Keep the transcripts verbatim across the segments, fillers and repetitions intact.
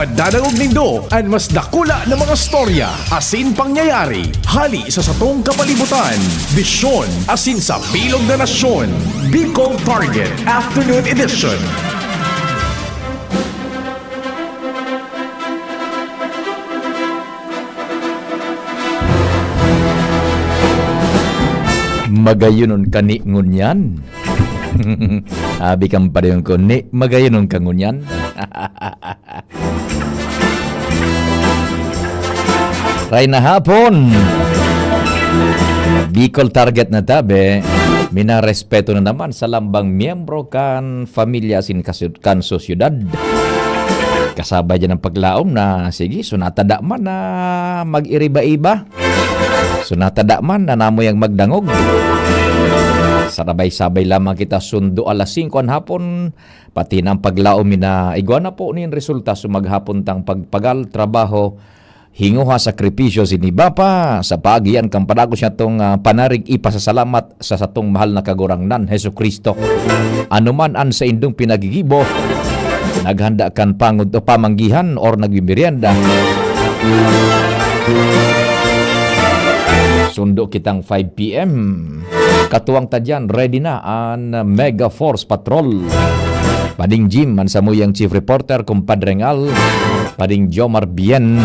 Padadangog nindo an mas dakula na mga storya asin pangyayari hali sa satong kapalibutan, bisyon asin sa bilog na nasyon. Bicol Target Afternoon Edition. Magayonon ka ni ngunyan. Abi kan padayon ko, ni magayonon ka ngunyan. Ray na hapon. Bicol Target na tabi. Minarespeto na naman sa lambang miyembro kan pamilya asin kasu-, kan sosyedad. Kasabay dyan ang paglaom na, sige, so natada man na mag-iriba-iba. So natada man na namuyang magdangog. Sarabay-sabay lamang kita sundo alas singko an hapon, pati na ang paglaom mi na igwa na po nin resulta. So maghapon tang pagpagal, trabaho, hingoha, sakripisyo, sin iba pa, sa paagian kan padagos niyatong, ah, panarig ipasasalamat sa satong mahal na Kagurangnan, Jesu-Cristo. Anoman an saindong pinagigibo, naghanda kan pangod o pamanggihan or nagmimerienda, sundo kitang five P M. Katuwang ta diyan, ready na an Mega Force Patrol. Pading Jim, an samuyang chief reporter, Compadre Ngal, Pading Jomar Bien,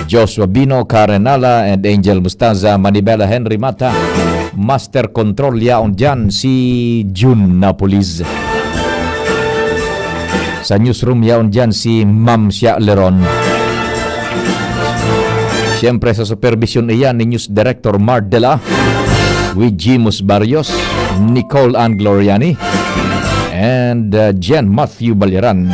Joshua Bino, Karen Ala, and Angel Mustaza, Manibela Henry Mata, Master Control yaon diyan, si Jun Napolis. Sa newsroom yaon diyan, si Ma'am Sia Leron. Siyempre, sa supervision iyan ni News Director Mar Dela, with Jimus Barrios, Nicole Ann Gloriani, and, uh, Jen Matthew Baliran.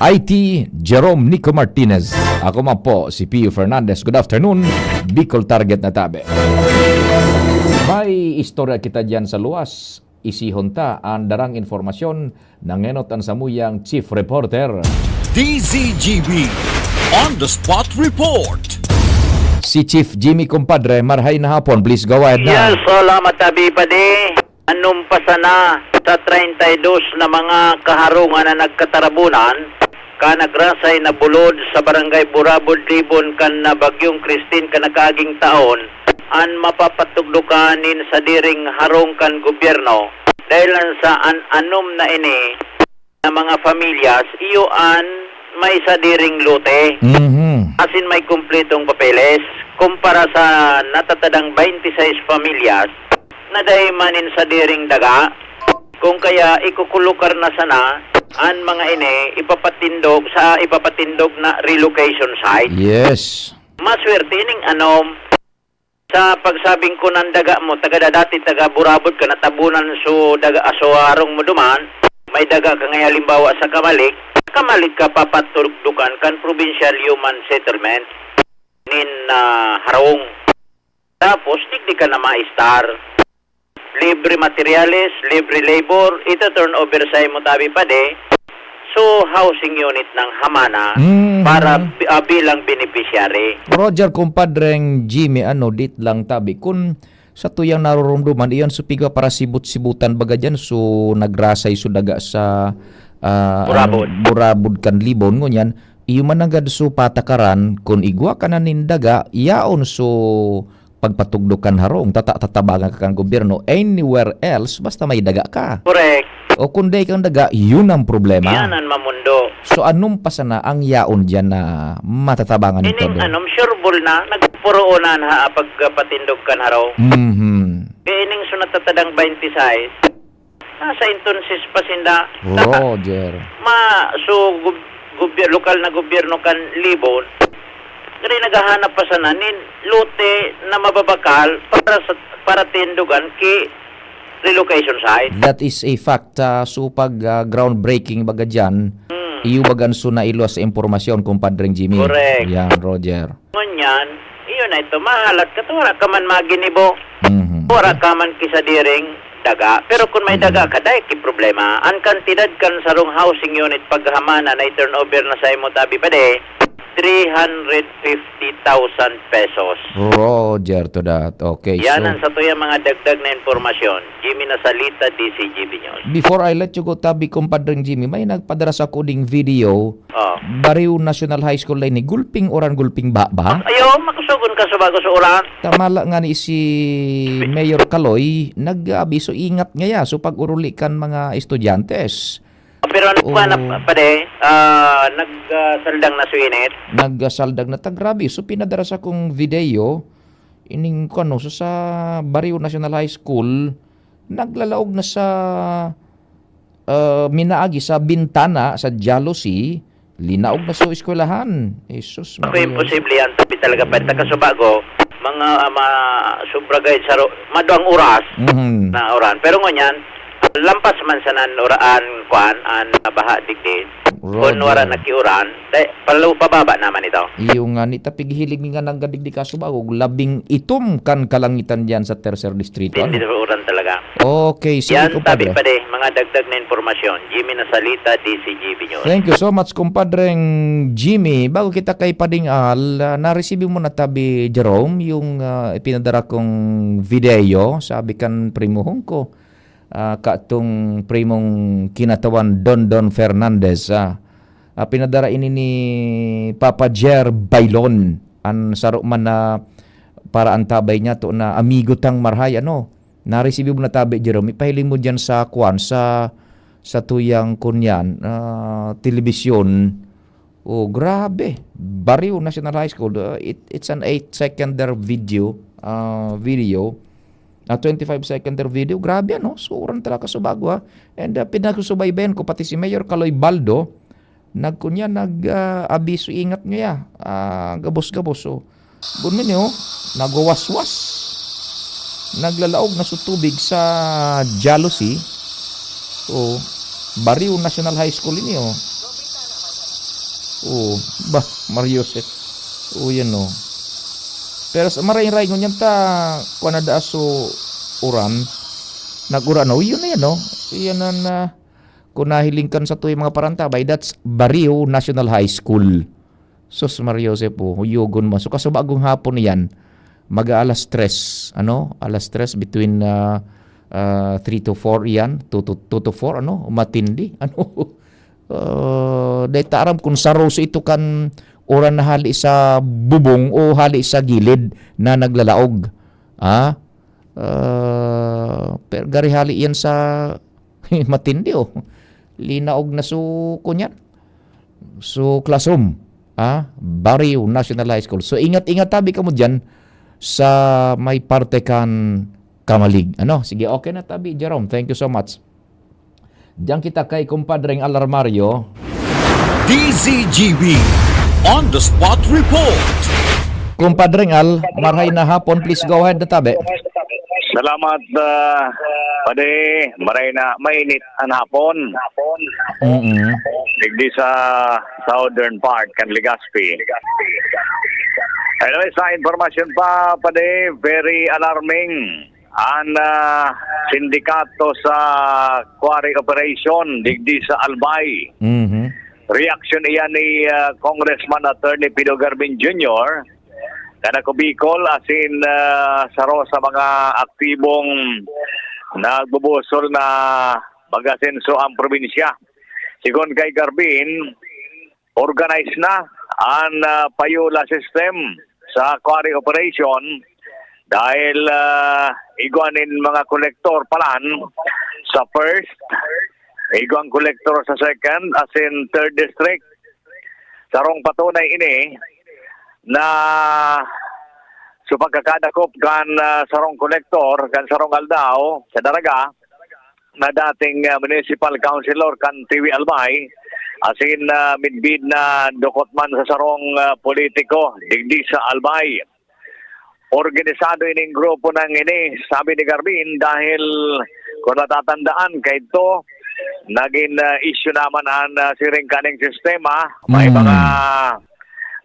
I T, Jerome Nico Martinez. Ako man po, si Pio Fernandez. Good afternoon, Bicol Target na tabi. May istorya kita diyan sa luwas. Isihon ta an darang impormasyon, nangenot an samuyang chief reporter. D Z G B On the Spot Report. Si Chief Jimmy, compadre, marhay na hapon. Please go ahead na. Yes, salamat, Abi Padi. Anong pa sana sa treinta y dos na mga kaharungan na nagkatarabunan, ka nagrasay na bulod sa Barangay Burabod, Libon kan na Bagyong Christine kan nakaaging taon, an mapapatugdokan nin sadiring harong kan gobyerno, dahil an sa an-anom na ini na mga pamilyas, iyo an may sadiring lote, Mhm. asin may kumpletong papeles, kumpara sa natatadang twenty-six pamilyas na dai man nin sadiring daga. Kung kaya, ikukulukar na sana an mga ini ipapatindog sa ipapatindog na relocation site. Yes. Maswerte ining anom. Sa pagsabing ko ng daga mo, taga da-, dati taga Burabod ka, natabunan so daga, so harong mo duman, may daga ka ngayon, halimbawa, sa Kamalik, Kamalik ka papatugdokan kan Provincial Human Settlement nin, ah, harong. Tapos, digdi ka na ma-start. Libre materyales, libre labor, ito turnover sa imo tabi padi. So, housing unit ng hamana Mm. para bi-, ah, bilang beneficiary. Roger, kumpadreng Jimmy, ano, dit lang tabi. Kun sa tuyang narurumduman, iyon so pigwa para sibot-sibutan baga diyan, so nagrasay so daga sa, ah, Burabod. Ang Burabod kan Libon, ngunyan, iyo man nanggad so patakaran, kun igwa ka na nin daga, yaon so pagpatugdok kan harong, tata-, tatabangan ka kan gobyerno. Anywhere else, basta may daga ka. Correct. O kun dai kang daga, yun ang problema. Yan ang mamundo. So, anong pa sana ang yaon diyan na matatabangan nito, Ining Dong? Anom, sure ball na, nagpuroon na ha, pagpatindog kan harong. Mhm. Kaya ining sunod tatadang twenty-six, nasa entonces pa sinda. Roger. Ma, so, gob-, gobyerno, lokal na gobyerno kan Libon, diri naghahanap pa sana nin lote na mababakal para sa, para tindugan ki relocation site. That is a fact. Ah, so pag, ah, groundbreaking baga dyan, Hmm. iyo bagan so nailuwas sa impormasyon, kumpadreng Jimmy. Correct. Yan, Roger. Ngunyan, iyo na ito, mahalat ka, wala ka man maginibo. Mhm. Wala ka man kisadiring daga. Pero kung may Mhm. daga ka, dahil ki problema. Ang kantidad kan sarong housing unit paghamana na i-turnover na sa imo tabi pa de, three hundred fifty thousand pesos. Roger to that. Okay, Yan so ang satuyang mga dagdag na impormasyon. Jimmy Nasalita, D C G B News. Before I let you go, tabi, kumpadreng Jimmy, may nagpadara sa kuning video. Oh. Barrio National High School na ini. Gulping uran, gulping baba. Ayo, makusugon ka sa bago sa uran. Tamala nga ni si Mayor Kaloy, nag-abiso ingat ngaya so pag-uruli kan mga estudyante. Pero ano Oo. pa na, pade, ah, nagsaldang na sa init. Nagsaldag na ta, grabe. So pinadara sa kong video, ining kuno, so sa Barrio National High School, naglalaog na sa ah, minaagi sa bintana sa jalousie, linaog na so eskwelahan. Jesus Ako Maria. Imposible yan, tabi talaga pa. Takasubago, mga ama, sobra gayud sa ro- maduang oras Mhm. na uran. Pero ngunyan, lampas man sa nan uraan, kuan, an baha digdi. Roger. Kung wala nakiuran, eh, palo, pababa naman ito. Iyo nga ni, tapighilig nga nang gadigdi kasubago, labing itom kan kalangitan diyan sa tercer distrito. Hindi Ano? na uran talaga. Okay, sige, Yan, tabi kumpadre. pa di, mga dagdag na impormasyon. Jimmy Nasalita, D C G B News. Thank you so much, kumpadreng Jimmy. Bago kita kay Pading Al, ah, naresibi mo na tabi, Jerome, yung ah, ipinadara kong video, sabi kan primuhong ko, ah, katong primong kinatawan Don Don Fernandez, ah. Ah, pinadara ini ni Papa Jer Bailon, an saro man na para an tabay niya to na amigo tang marhay, ano. Naresibi mo na tabi, Jerome, ipahiling mo diyan sa kwan, sa, sa tuyang kunyan, ah, telebisyon. Oh, grabe. Barrio National High School, uh, it, it's an eight seconder video, ah, video, a twenty-five seconder video. Grabe, ano? So, uran talaga sa bago, ha? And uh, pinagsusubaybayan ko, pati si Mayor Kaloy Baldo, nagkunya, nag, ah, abiso ingat ngaya. Ah, gabos-gabos, so. Gun ninyo, nagwawaswas. Naglalaog na so tubig sa jalousie. Oh, Barrio National High School ini, oh. Oh, bah, Mario Joseph. Oh, yan, oh. Pero sa maray-ray, ngunyan ta, kuwan na daa so uran. Nag-uran, oh, yun na yan, oh. Yan ang, ah, kung nahiling kan sa tuwing mga parantabay, that's Barrio National High School. Sus, Mario Joseph, oh, huyogon mo. So, kasubagong hapon yan, mag-aalas tres, ano? Alas tres, between ah, ah, three to four yan, two to, two to four, ano? Matindi, ano? Ah, dahil ta aram kung saroso ito kan uran na hali sa bubong o hali sa gilid na naglalaog. Ah? Ah, pero gari hali yan sa matindi, oh. Linaog na so, kunyan. So, classroom. Ah? Barrio National High School. So, ingat-ingat tabi kamo dyan sa may parte kan Kamalig. Ano? Sige, okay na tabi, Jerome. Thank you so much. Diyan kita kay Kumpadreng Alarmario. D Z G B On the Spot Report. Kumpadreng Al, marhay na hapon. Please go ahead na tabi. Salamat, ah, pade. Maray na mainit ang hapon. Mm-mm. Digdi sa southern part kan Legazpi. Anyway, sa impormasyon pa, pade, very alarming ang ah, sindikato sa quarry operation digdi sa Albay. Mhm. Reaksyon iyan ni ah, Congressman Attorney Pido Garbin Junior na nagkubikol asin ah, saro sa mga aktibong nagbubusol na mag-asenso ang probinsya. Sigon kay Garbin, organize na ang ah, payula system sa quarry operation dahil ah, igwa nin mga kolektor palan sa first, igwang kolektor sa second, asin third district. Sarong patunay ini na sa pagkakadakop kan ah, sarong kolektor kan sarong aldaw sa Daraga na dating ah, municipal councilor kan Tiwi Albay, asin ah, midbid na dukot man sa sarong ah, politiko digdi sa Albay. Organisado ining grupo nang ini, sabi ni Garbin, dahil kung natatandaan, kaito, naging ah, issue naman ang ah, siring kaning sistema. May Mm. mga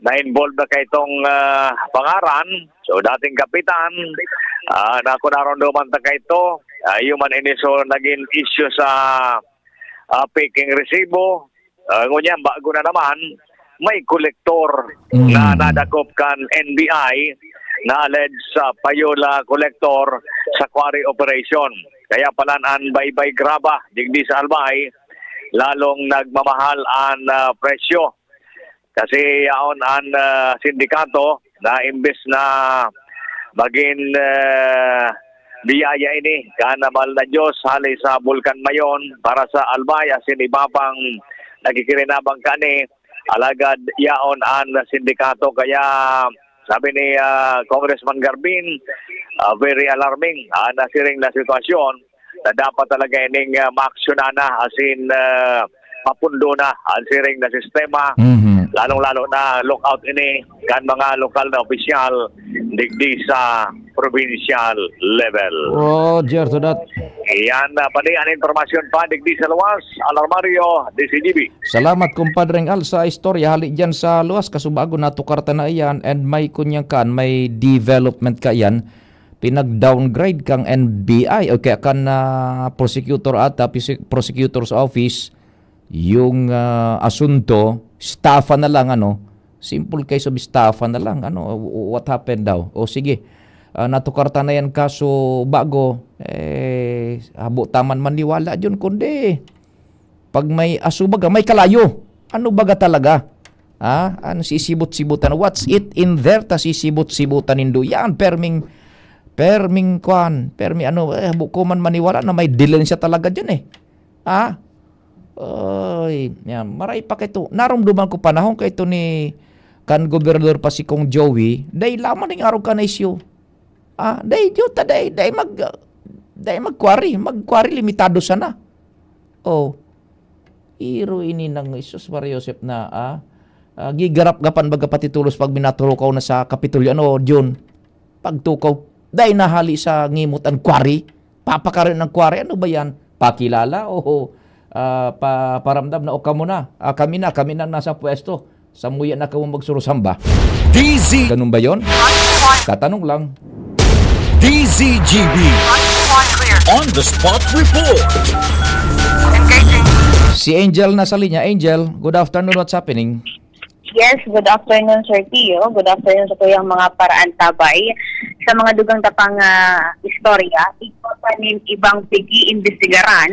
na-involve na kaitong ah, pangaran. So, dating kapitan, ah, na kung narondoman ta kaito, ah, human ini so naging issue sa ah, peking resibo. Ah, ngunyan, bago na naman, may kolektor Mm. na nadakop kan N B I na alleged sa Payola kolektor sa quarry operation. Kaya palan an baybay graba digdi sa Albay, lalong nagmamahal an, ah, presyo. Kasi yaon an, ah, sindikato na imbes na magin, ah, biyaya ini kan mahal na Diyos hali sa Bulkan Mayon para sa Albay asin iba pang nakikirinabang kani, alagad yaon an sindikato. Kaya sabi ni, ah, Congressman Garbin, ah, very alarming an nasiring na sitwasyon na dapat talaga ining, ah, maaksyonan na, asin, ah, mapundo na ang siring na sistema, Mhm. lalong-lalo na lookout ini kan mga lokal na opisyal digdi sa provincial level. Roger to that. Iyan, ah, pati ang impormasyon pa digdi sa luwas, Alarmario, D C G B. Salamat, Kumpadreng Al, sa istorya. Hali dyan sa luwas, kasubago natukar ta na iyan, and may kunyang kan, may development ka iyan, pinag-downgrade kang N B I o kaya kan, ah, prosecutor ata, pisi-, prosecutor's office, yung, ah, asunto, estafa na lang, ano, simple case of estafa na lang, ano, w-, what happened daw? O sige, ah, natukar ta na yan kaso bago, eh, habo ta man maniwala dyan, kundi pag may aso baga, may kalayo. Ano baga talaga? Ha? Ano sisibot-sibutan? What's it in there ta sisibot-sibutan nindo? Yan, perming, perming kwan, permi ano, eh, habo ko man maniwala na may dilensya talaga dyan eh. Ha? Oy, yan, maray pa kay to. Narumduman ko panahon kay to ni kan gobernador pa si Kong Joey, dai lamang ning arog kan isyu. Ah, dai, diyo ta, dai, dai mag, dai mag-quarry. Mag-quarry, limitado sana. Oh, iro ini nang Jesus Maria Joseph na, ah, ah, gigarap-gapan baga pati tulos pag minaturukaw na sa Kapitolyo. Ano, Jun? Pagtukaw, dai nahali sa ngimot an quarry. Papakarin ang quarry. Ano ba yan? Pakilala? O, ah, pa-, paramdam na, "O, kamo na. Ah, kami na. Kami na nasa pwesto. Samuya na kamo magsurusamba." D Z. Ganun ba yon? Katanong lang. D Z G B. On the spot report. Si Angel nasa linya. Angel, good afternoon. What's happening? Yes, good afternoon, Sir Tio. Good afternoon sa tuyang mga paraantabay. Sa mga dugang tapang, ah, istorya, igwa pa nin ibang pig-iimbestigaran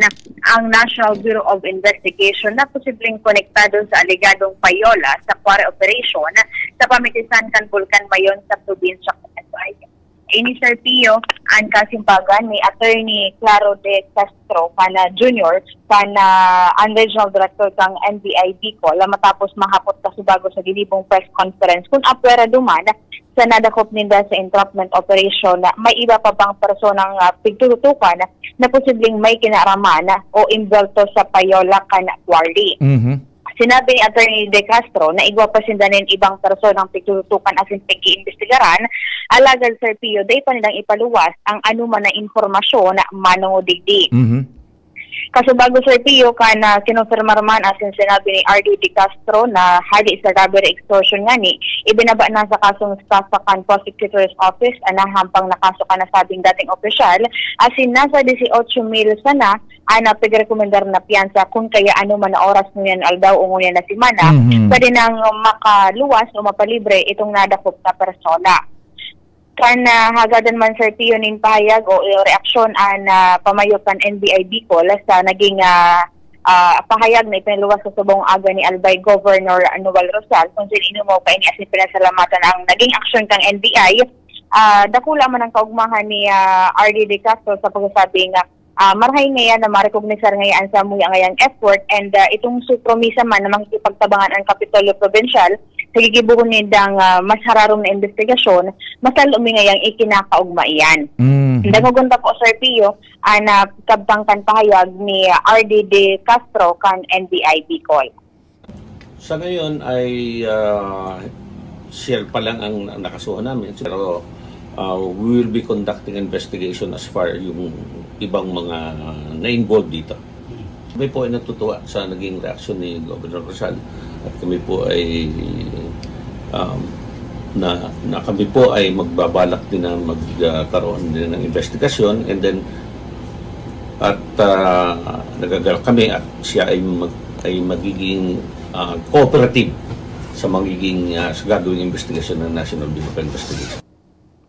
ang National Bureau of Investigation na posibleng konektado sa alegadong payola sa quarry operation sa pamitisan kan Bulkan Mayon sa probinsya kan Albay. Ini, Sir Tio, an kasimbagan ni Attorney Claro de Castro kan Junior, kan, ah, an Regional Director kan N B I Bicol, matapos mahapot kasubago sa ginibong press conference kun apwera duman sa nadakop ninda sa entrapment operation, may iba pa bang personang, ah, pigtututukan na posibleng may kinaraman o involved sa payola kan quarry. Mhm. Sinabi ni Attorney De Castro na igwa pa sinda nin ibang personang pigtututukan asin pag-iimbestigaran, alagad, Sir Pio, dai pa nilang ipaluwas ang anoman na impormasyon manongod digdi. Mhm. Kasubago, Sir Pio, kan, ah, kinompirmar man asin sinabi ni R D De Castro na hali sa robbery extortion ngani, ibinaba na sa kasong estafa kan Prosecutor's Office an nahampang na kaso kan nasabing dating opisyal, asin nasa dieciocho mil sana an, ah, pigrekomendar na piyansa kun kaya anoman na oras ngunyan aldaw o ngunyan na semana, Mhm. pwede nang makaluwas o mapalibre itong nadakop na persona. Kan, ah, hagadan man, Sir Pio, nin pahayag o, o reaksyon an, ah, pamayo kan N B I Bicol sa naging, ah, ah, pahayag na ipinaluwas sa subong aga ni Albay Governor Noel Rosal, kun sin inumaw kaini asin pinasalamatan ang naging aksyon kan N B I. Ah, dakula man ang kaugmahan ni, ah, R D De Castro sa pagsasabi nga, ah, marahay ngayan na marecognisar ngayan sa muya ngayang effort and, ah, itong su promisa man na makikipagtabangan ang Kapitolyo Probinsyal sa gigibohon nindang, ah, mas hararom na imbestigasyon, masalo mi ngayang ikinakaugma iyan. Mhm. Dangogon ta po, Sir Pio, an, ah, kabtang kan pahayag ni, ah, R D De Castro kan N B I Bicol. Sa ngayon ay, ah, siya pa lang ang nakasuhan namin. Pero, ah, we will be conducting investigation as far yung ibang mga na-involved dito. Kami po ay natutuwa sa naging reaksyon ni Governor Rosal. At kami po ay, um, na, na kami po ay magbabalak din na magkaroon din ng investigasyon. And then, at, ah, nagagalak kami at siya ay mag-, ay magiging, ah, cooperative sa magiging, ah, sa gagawing investigasyon ng National Bureau of Investigation.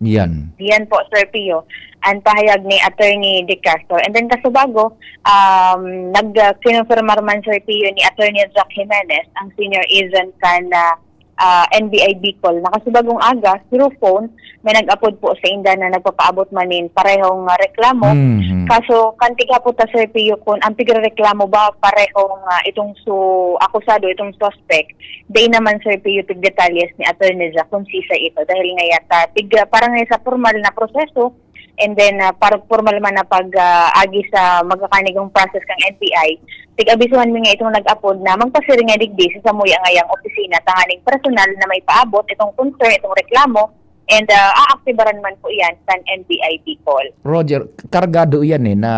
Yan. Yan po, Sir Pio, ang pahayag ni Attorney De Castro. And then kasubago, um, nag-kinonfirmar man, Sir Pio, ni Attorney Jack Jimenez, ang senior agent kan ah, ah, N B I Bicol. Nakasubagong aga, through phone, may nag-apod po sa inda na nagpapaabot man nin parehong ah, reklamo. Mhm. Kaso, kan tighapot ta, Sir Pio, kun ang pigrereklamo ba parehong ah, itong su akusado, itong suspect, di naman, Sir Pio, tigdetalyes ni Attorney Jack kung sisay ito. Dahil nga yata, tig, ah, parang nga sa formal na proseso, and then ah, para formal man na pag ah, agi sa magkakanigong process kang N B I, tig-abisuhan mi nga itong nag-apod na magpasiring nga digdi sa samuya ngayang opisina tanganing personal na may paabot itong concern, itong reklamo, and ah, aaktibaran man po iyan kan N B I Bicol. Roger, kargado iyan eh na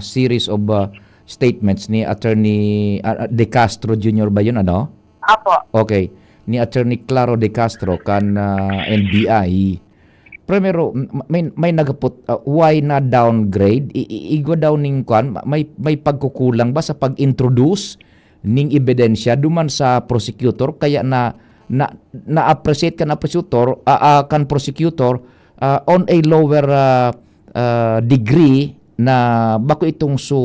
series of uh, statements ni Attorney uh, De Castro Junior ba yun, ano? Apo. Okay. Ni Attorney Claro De Castro kan uh, N B I. Primero, m- may may nagaput uh, why na downgrade? I- i- igwa daw ning kwan, ma- may may pagkukulang ba sa pag-introduce ning ebidensya duman sa prosecutor kaya na na na-appreciate kan prosecutor, ah, ah, kan prosecutor ah, on a lower ah, ah, degree na bako itong su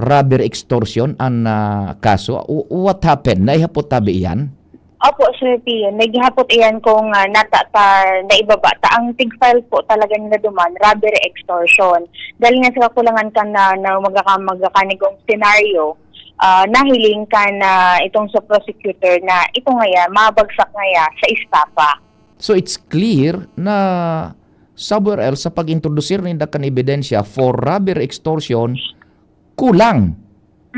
robbery extortion an ah, kaso. W- what happened? Naihapot tabi iyan? Opo, Sir Pio. Naghihapot iyan kung ah, nata ta naibaba ta. Ang tig-file po talaga nila duman, robbery extortion. Dahil nga sa kakulangan kan na, na magkaka, magkakanigong senaryo, ah, nahiling kan na itong sa prosecutor na ito ngaya, mabagsak ngaya sa estafa. So it's clear na somewhere else sa pag-introduce ninda kan ebidensya for robbery extortion, kulang.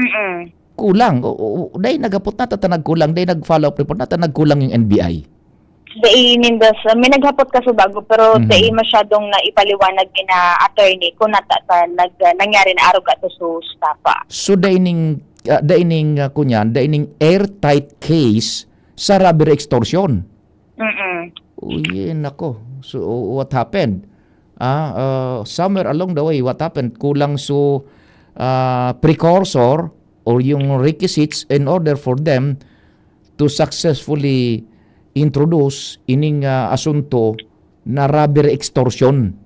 Mm-mm. Kulang. O, o, o, dahil nagapot na, tata nagkulang. Dahil nag-follow up report na, tata nagkulang yung N B I. Dai ninda sa, may naghapot kasubago, pero Mhm. dai masyadong naipaliwanag ni na attorney kung nata, ta, nag, nangyari na arog ato sa estafa. So, daining, uh, daining, uh, kunyan, daining airtight case sa robbery extortion. Mm-mm. Uy, nako. So, what happened? Ah, uh, somewhere along the way, what happened? Kulang so uh, precursor or yung requisites in order for them to successfully introduce ining uh, asunto na robbery extortion.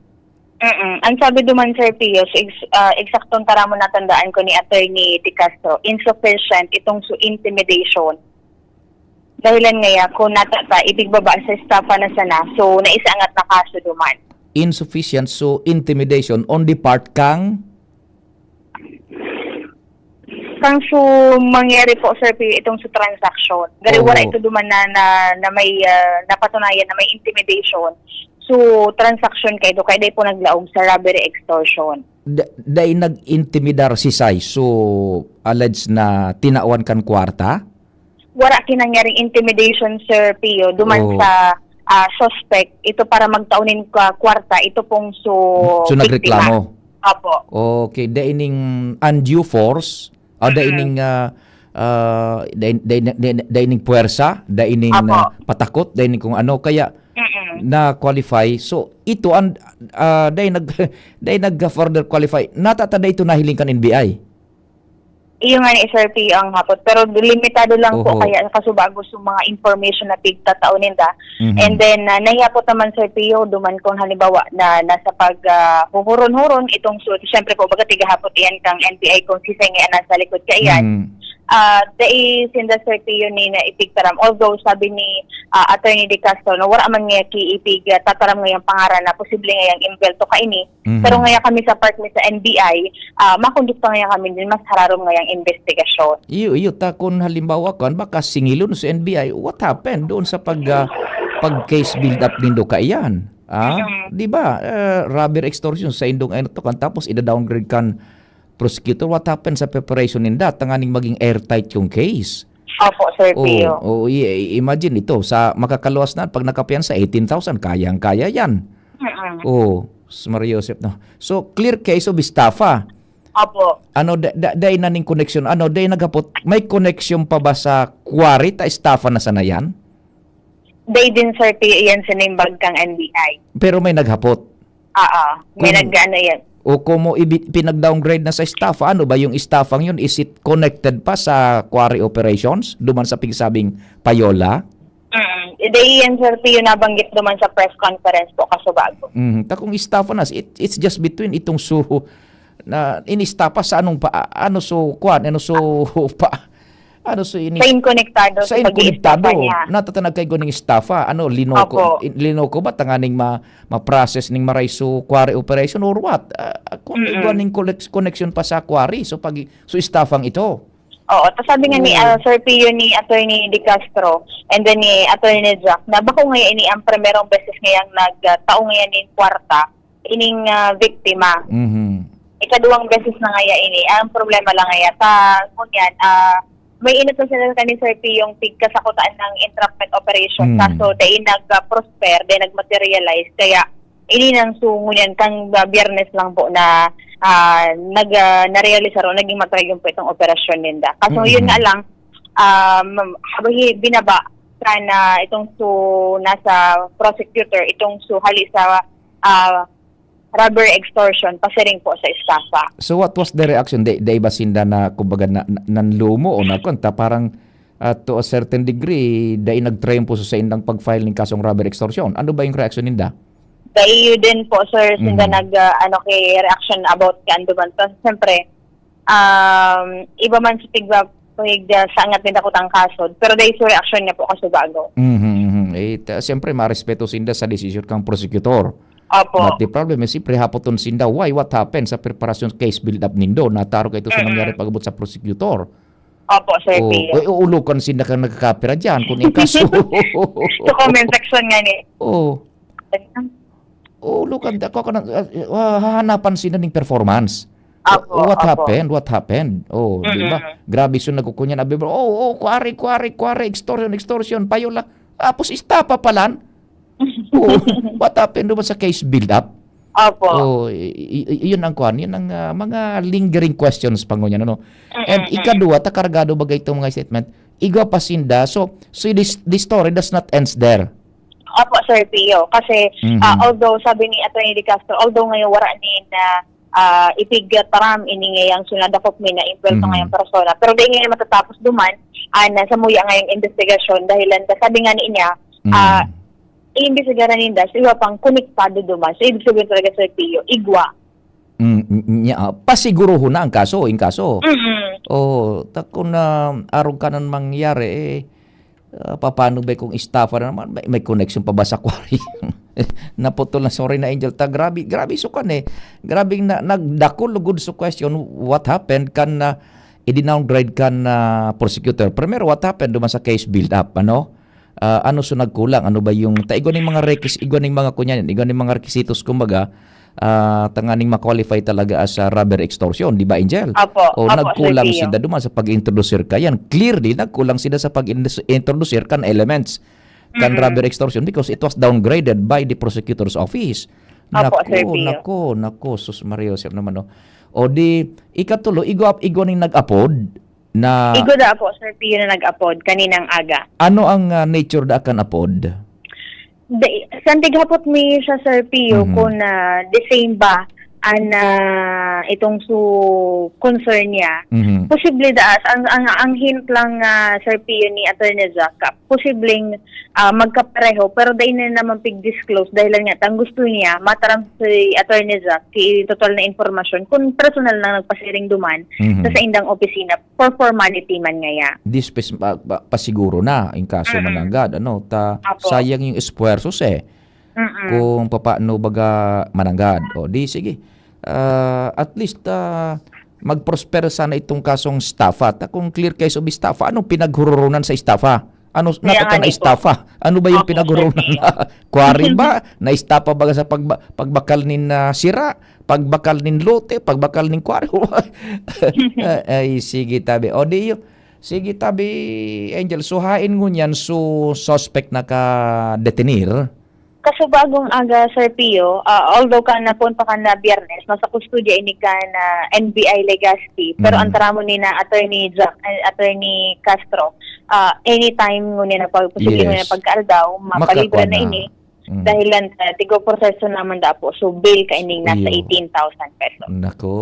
Mm-mm. Ang sabi duman, Sir Pio, sa ex, ah, eksaktong taramon natandaan ko ni Attorney De Castro, insufficient itong su intimidation. Dahilan ngaya, kung nata ta, ipigbaba sa estafa na sana, so naisangat na kaso duman. Insufficient, so intimidation on the part kang Kang su mangyari po, Sir Pio, itong su transaction. Gari Oo. wala ito duman na, na, na may ah, napatunayan na may intimidation. So, transaction kayo, kaya dahil po naglaog sa robbery extortion. Da- dai nag-intimidar si Sai, so alleged na tinawan kan kwarta? Wala kinangyaring intimidation, Sir Pio, duman Oo. sa ah, suspect. Ito para magtaunin ka kwarta, ito pong su So biktima. nagreklamo? Opo. Okay, daining undue force, ah, Mm-mm. daining ah, ah, dai- dai- dai- daining puwersa, daining Apo. ah, patakot, daining kung ano, kaya Mm-mm. na-qualify. So, ito ang ah, dai nag dai nag-further qualify. Natata dai ito nahiling kan N B I. Iyo nga ni Sir Pio ang hapot, pero limitado lang po Oho. Kaya kasubago sa mga information na pigtatao ninda. Mhm. And then, uh, nahiyapot naman, Sir Pio, duman kung halimbawa na nasa pag uh, huhuron-huron itong suit. Siyempre po, baga tigahapot iyan kang N B I kung sisay nga nasa likod ka iyan. Mhm. Ah, dai sinda, Sir Pio, ni na ipigtaram. Although, sabi ni ah, Attorney De Castro, no, wala man nga ki ipig ah, tataram ngayang pangaran na posible ngayang imbelto ka ini. Mhm. Pero ngaya kami sa part mi sa N B I, ah, makondukta ngaya kami din mas hararom ngayang investigasyon. Iyo, iyo, ta kun halimbawa kan baka singilon sa N B I, what happened doon sa pag ah, pag case build up nindo kaiyan? Ah, Mhm. di ba? Eh, robbery extortion sa indong ano to kan tapos ida-downgrade kan prosecutor. What happened sa preparation ninda tanganing maging airtight yung case? Opo, Sir Oh, Pio. oh, i- i- imagine ito sa makakaluwas na pag nakapiyansa eighteen thousand, kayang-kaya yan. Mm-mm. Oh, Maria Joseph no. So clear case of estafa. Opo. Ano da, da, dai na ning connection? Ano dai naghapot? May connection pa ba sa quarry ta estafa na sana yan? Dai din, Sir Pio, iyan sa name bag kang N B I. Pero may naghapot. Oo. May Kung- nag-ano yan. O komo ibi- pinag-downgrade na sa estafa, ano ba yung estafang yun? Is it connected pa sa quarry operations? Duman sa pigsabing payola? Dai yan, Sir Pio, nabanggit duman sa press conference po, kaso bago. Mhm. Ta kung estafa na, it, it's just between itong su-, na inestafa sa anong pa, ano su kwan, ano su pa, ano su ini Sa inkonektado, sa sa pag-iestafa inkonektado. Niya. Natatanag kay guning estafa, ano, linoko, Opo. in-, linoko ba tanganing ma-, ma-process ning maray su quarry operation or what? Ah, kung Mm-mm. igwa ning collect-, connection pa sa quarry, so pag, so estafang ito. Oo, ta sabi nga ni, Oo. ah, Sir Pio, ni Attorney De Castro, and then ni Attorney Jack, na bako ngayon ini ang primerong beses ngayang nagtao ngayon nin kwarta, ining, ah, biktima. Mhm. Ikaduwang beses na ngaya ini. Ang problema lang ngaya, ta, ngunyan, ah, may inot na sila kani Sir Pio yung pigkasakutaan ng entrapment operation. Mm. Kaso, dai nag-prosper, dai nag-materialize. Kaya, ini nang sungo niyan kan, ah, Biyernes lang po na, ah, nag, ah, narealisar o naging matagal po itong operasyon ninda. Kaso Mm-hmm. yun nga lang, um, habang hi-, binaba sana itong su-, nasa prosecutor, itong su-, hali sa, ah, robbery extortion, pasiring po sa estafa. So what was the reaction? Di, di ba sinda na, kumbaga, na, na, nanlumo o nakunta, parang, ah, to a certain degree, dai nagtrempo sa saindang pag-file ning kasong robbery extortion? Ano ba yung reaction ninda? Dai yun din po, sir, sinda Mhm. nag, ah, ano, kay reaction about kay Anduman. Kasi, siyempre, um, iba man sa tigba, pag, ah, sa angat nila kutang kasod, pero dai su reaction niya po, kaso bago. Mhm, mhm. Eh, ta-, siyempre, marespeto sinda sa desisyon kang prosecutor. Opo. But the problem is, siyempre, hapoton sinda, why, what happened sa preparasyon case build-up nindo? Nataro kayo sa Mm-mm. nangyari pag-abot sa prosecutor. Opo, Sir Oh, Pio. Eh, uulukan sinda kang nagkakapira dyan, kung yung kaso. Sa comment section nga ni. Oh. Uulukan, ako, ako na, ah, ah, hahanapan sinda ning performance. Apo, What apo. happened? What happened? Oh, di ba? Mm-mm. Grabe siya nagkukunyan. Abi, oh, oh, kuwari, kuwari, kuwari, extortion, extortion, payola. Tapos, istapa palan. Oh, what happened doon sa case build-up? Opo. Oh, i-, i-, i-, yun ang kwan, yun ang, ah, mga lingering questions pa ngunyan, ano? Mm-mm, And mm. ikadua, ta kargado bagay itong mga statement, igwa pa sinda. So, so this, this story does not ends there. Opo, Sir Pio. Kasi, Mhm. ah, although, sabi ni Attorney De Castro, although ngayon wala ni na, ah, ipigtaram ini ngayang sinadakop mi na inkwelto Mhm. ngayang persona, pero di ngayon matatapos duman, ah, na samuya ngayang investigasyon, dahilan ka, sabi nga ni niya, Mm. ah, iimbestigaran ninda, so iba pang konektado duman. So, ibig sabihin talaga, Sir Pio, igwa. Mm, mm, nya, ah, pasiguruhon na ang kaso, in kaso. Mm-mm. Oh, ta kun, ah, arog ka nang mangyari, eh, ah, papaano ba kung estafa na naman? May, may connection pa ba sa quarry? Naputol na, sorry na, Angel. Ta, grabe, grabe sukan eh. Grabe na, nagdakul lugod sa question, what happened kan, ah, i-downgrade kan, ah, prosecutor? Primero, what happened duman sa case build-up, ano? Ah, ano so nagkulang? Ano ba yung, ta, igwa ning mga rekis-, igwa ning mga kunyan, igwa ning mga requisitos, kumbaga, ah, tanganing ma-qualify talaga as a robbery extortion, di ba, Angel? Opo, O, opo, Sir nagkulang Pio. sinda duman sa pag-introduce ka. Yan, clearly, nagkulang sila sa pag-introduce kan elements kan Mhm. robbery extortion because it was downgraded by the prosecutor's office. Opo, Sir Nako, Pio. nako, nako, sus Maria Joseph naman, no? O di, ikatulo, igwa, igwa ning nag-apod na Igwa da po, Sir Pio, na nag-apod kaninang aga. Ano ang, ah, nature da kan apod? Di, sa tighapot mi siya, Sir Pio, Mhm. kung, ah, the same ba an, ah, itong su-, concern niya. Mhm. Posible da, ang, ang, ang hint lang, ah, Sir Pio, ni Attorney Jack, ah, posibleng, ah, magkapareho, pero dai na naman pig-disclose dahil lang nga, tang gusto niya, mataram si Attorney Jack, si total na impormasyon, kung personal na nagpasiring duman Mhm. sa saindang opisina, for formality man ngaya. This pes-, pa, pa, pasiguro na, in kaso Mm. mananggad, ano, ta, Apo. sayang yung esfuerzos eh. Mm-mm. Kung papaano baga mananggad. O, di, sige. Ah, at least, ah, mag-prosper sana itong kasong estafa. Ta, kung clear case of estafa, anong pinaghuroronan sa estafa? Ano, Kaya nga natata na ni po. estafa? Ano ba yung Opo, pinaghuroronan? Sir Pio. Quarry ba? Na-estafa ba sa pagba-, pagbakal nin, ah, sira? Pagbakal nin lote? Pagbakal nin quarry? Ah, ay, sige, tabi. O, di yun. Sige, tabi, Angel. So, hain ngunyan, so, suspect naka-detenir? Kaso bagong aga, Sir Pio, ah, although kan napunta kan na Biyernes, nasa kustodiya ini kan, ah, N B I Legazpi, pero Mm. ang taramo ni na Attorney Jack, eh, Attorney Castro, ah, anytime ngunyan na pag-, posible Yes. ngunyan na pagkaaldaw, mapalibre Makakwa na na. ini. Mm. Dahil lang sa tigo proseso naman da po, so bail ka ining nasa Iyo. eighteen thousand pesos. Nako,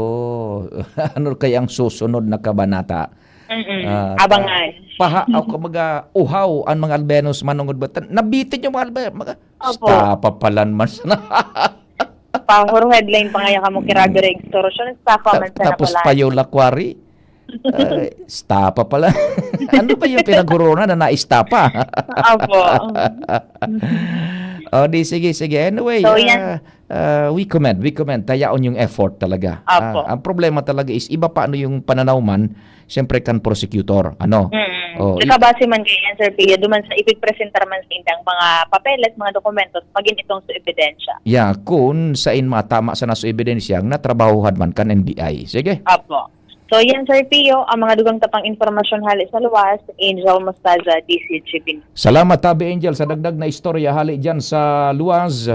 ano kaya ang susunod na kabanata? Mm-mm. Ah, Abangan. Paha, o kumbaga, uhaw ang mga Albinos manungod ba? Tan-, nabitin yung mga Albinos. Mga, Opo. Stapa pala naman sana. Pahuro headline pa kaya kamo, grabe ra extortion, stapa Ta-, man sana tapos pala. Payola Quarry. Ay, stapa pala. Ano ba yung pinaghurunan na naistapa? Opo. Oh, di, sige, sige. Anyway, So, yan. ah, ah, we commend, we commend. Tayaon yung effort talaga. Opo. Ah, ang problema talaga is iba pa ano yung pananaw man, siyempre kan prosecutor. Ano? Mm. Oh, i- Nakabase man kay yan, Sir Pio, duman sa ipigpresentar man sa indang mga papeles, mga dokumentos, magin itong sa ebidensya. Yeah, kung sain matama sa naso ebidensya, natrabahuhan man kan N B I. Sige. Opo. So, yan, Sir Pio, ang mga dugang tapang impormasyon hali sa luwas, Angel Mostaza, D C G B. Salamat, Tabi Angel, sa dagdag na istorya hali dyan sa luwas.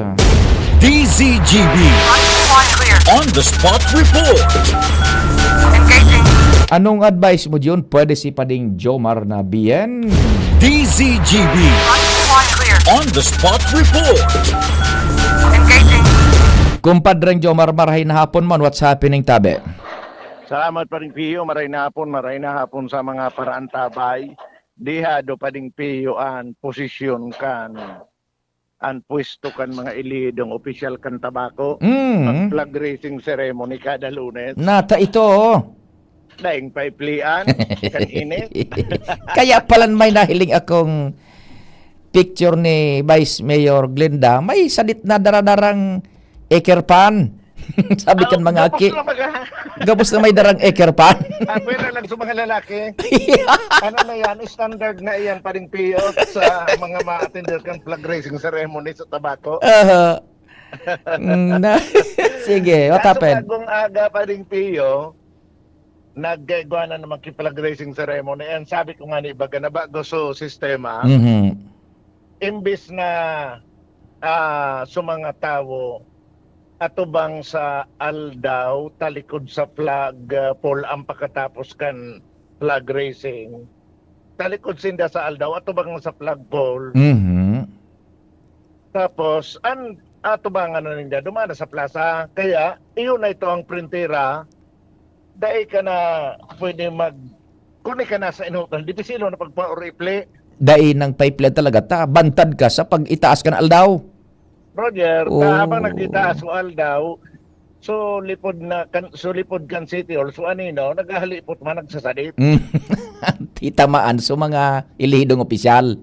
D Z G B On the Spot Report. Anong advice mo, Jun? Pwede si Pading Jomar na B N? D Z G B On the Spot Report. Kumpadreng Jomar, marahay na hapon man. What's happening, Tabi? Salamat, Pading Pio. Maray na hapon, maray na hapon sa mga paraantabay. Dihado, Pading Pio, an posisyon kan, an pwesto kan mga elihidong opisyal kan Tabaco. Mm. Pag flag raising ceremony kada Lunes. Nata ito, oh. Daing paiplian, kan init. Kaya palan may nahiling akong picture ni Vice Mayor Glenda. May sadit na daradarang eker pan. Sabi kan Ah, mga gabos aki, na baga. Gabos na may darang eker pan. Ah, pwede lang sa mga lalaki. Ano na yan? Standard na yan, Pading Pio, sa mga ma-attender kan flag raising ceremony sa Tabaco. Aha. Mm, na, sige, what Kaso happened? Kagong aga, Pading Pio, nagkaigwa na naman ki flag raising ceremony. And sabi ko nga ni, baga na bago sa sistema, Mhm. imbis na, ah, sa mga tawo, atubang sa aldaw, talikod sa flag, ah, pole ang pagkatapos kan flag raising. Talikod sinda sa aldaw, atubang sa flag pole. Mhm. Tapos, an atubangan na ninda, dumana sa plaza. Kaya, iyon na ito ang printera. Dai ka na pwede mag-, kung di ka nasa inutan, dipisilo na pagpa-oripli. Dai nang paiplian talaga ta, bantad ka sa pag-itaas kan aldaw. Roger, Oo. Ta habang nagtitaas ang aldaw, so lipod na kan, so lipod kan City Hall, so anino, naghahalipot man, nagsasadit. Mm. Titamaan so mga elihidong opisyal.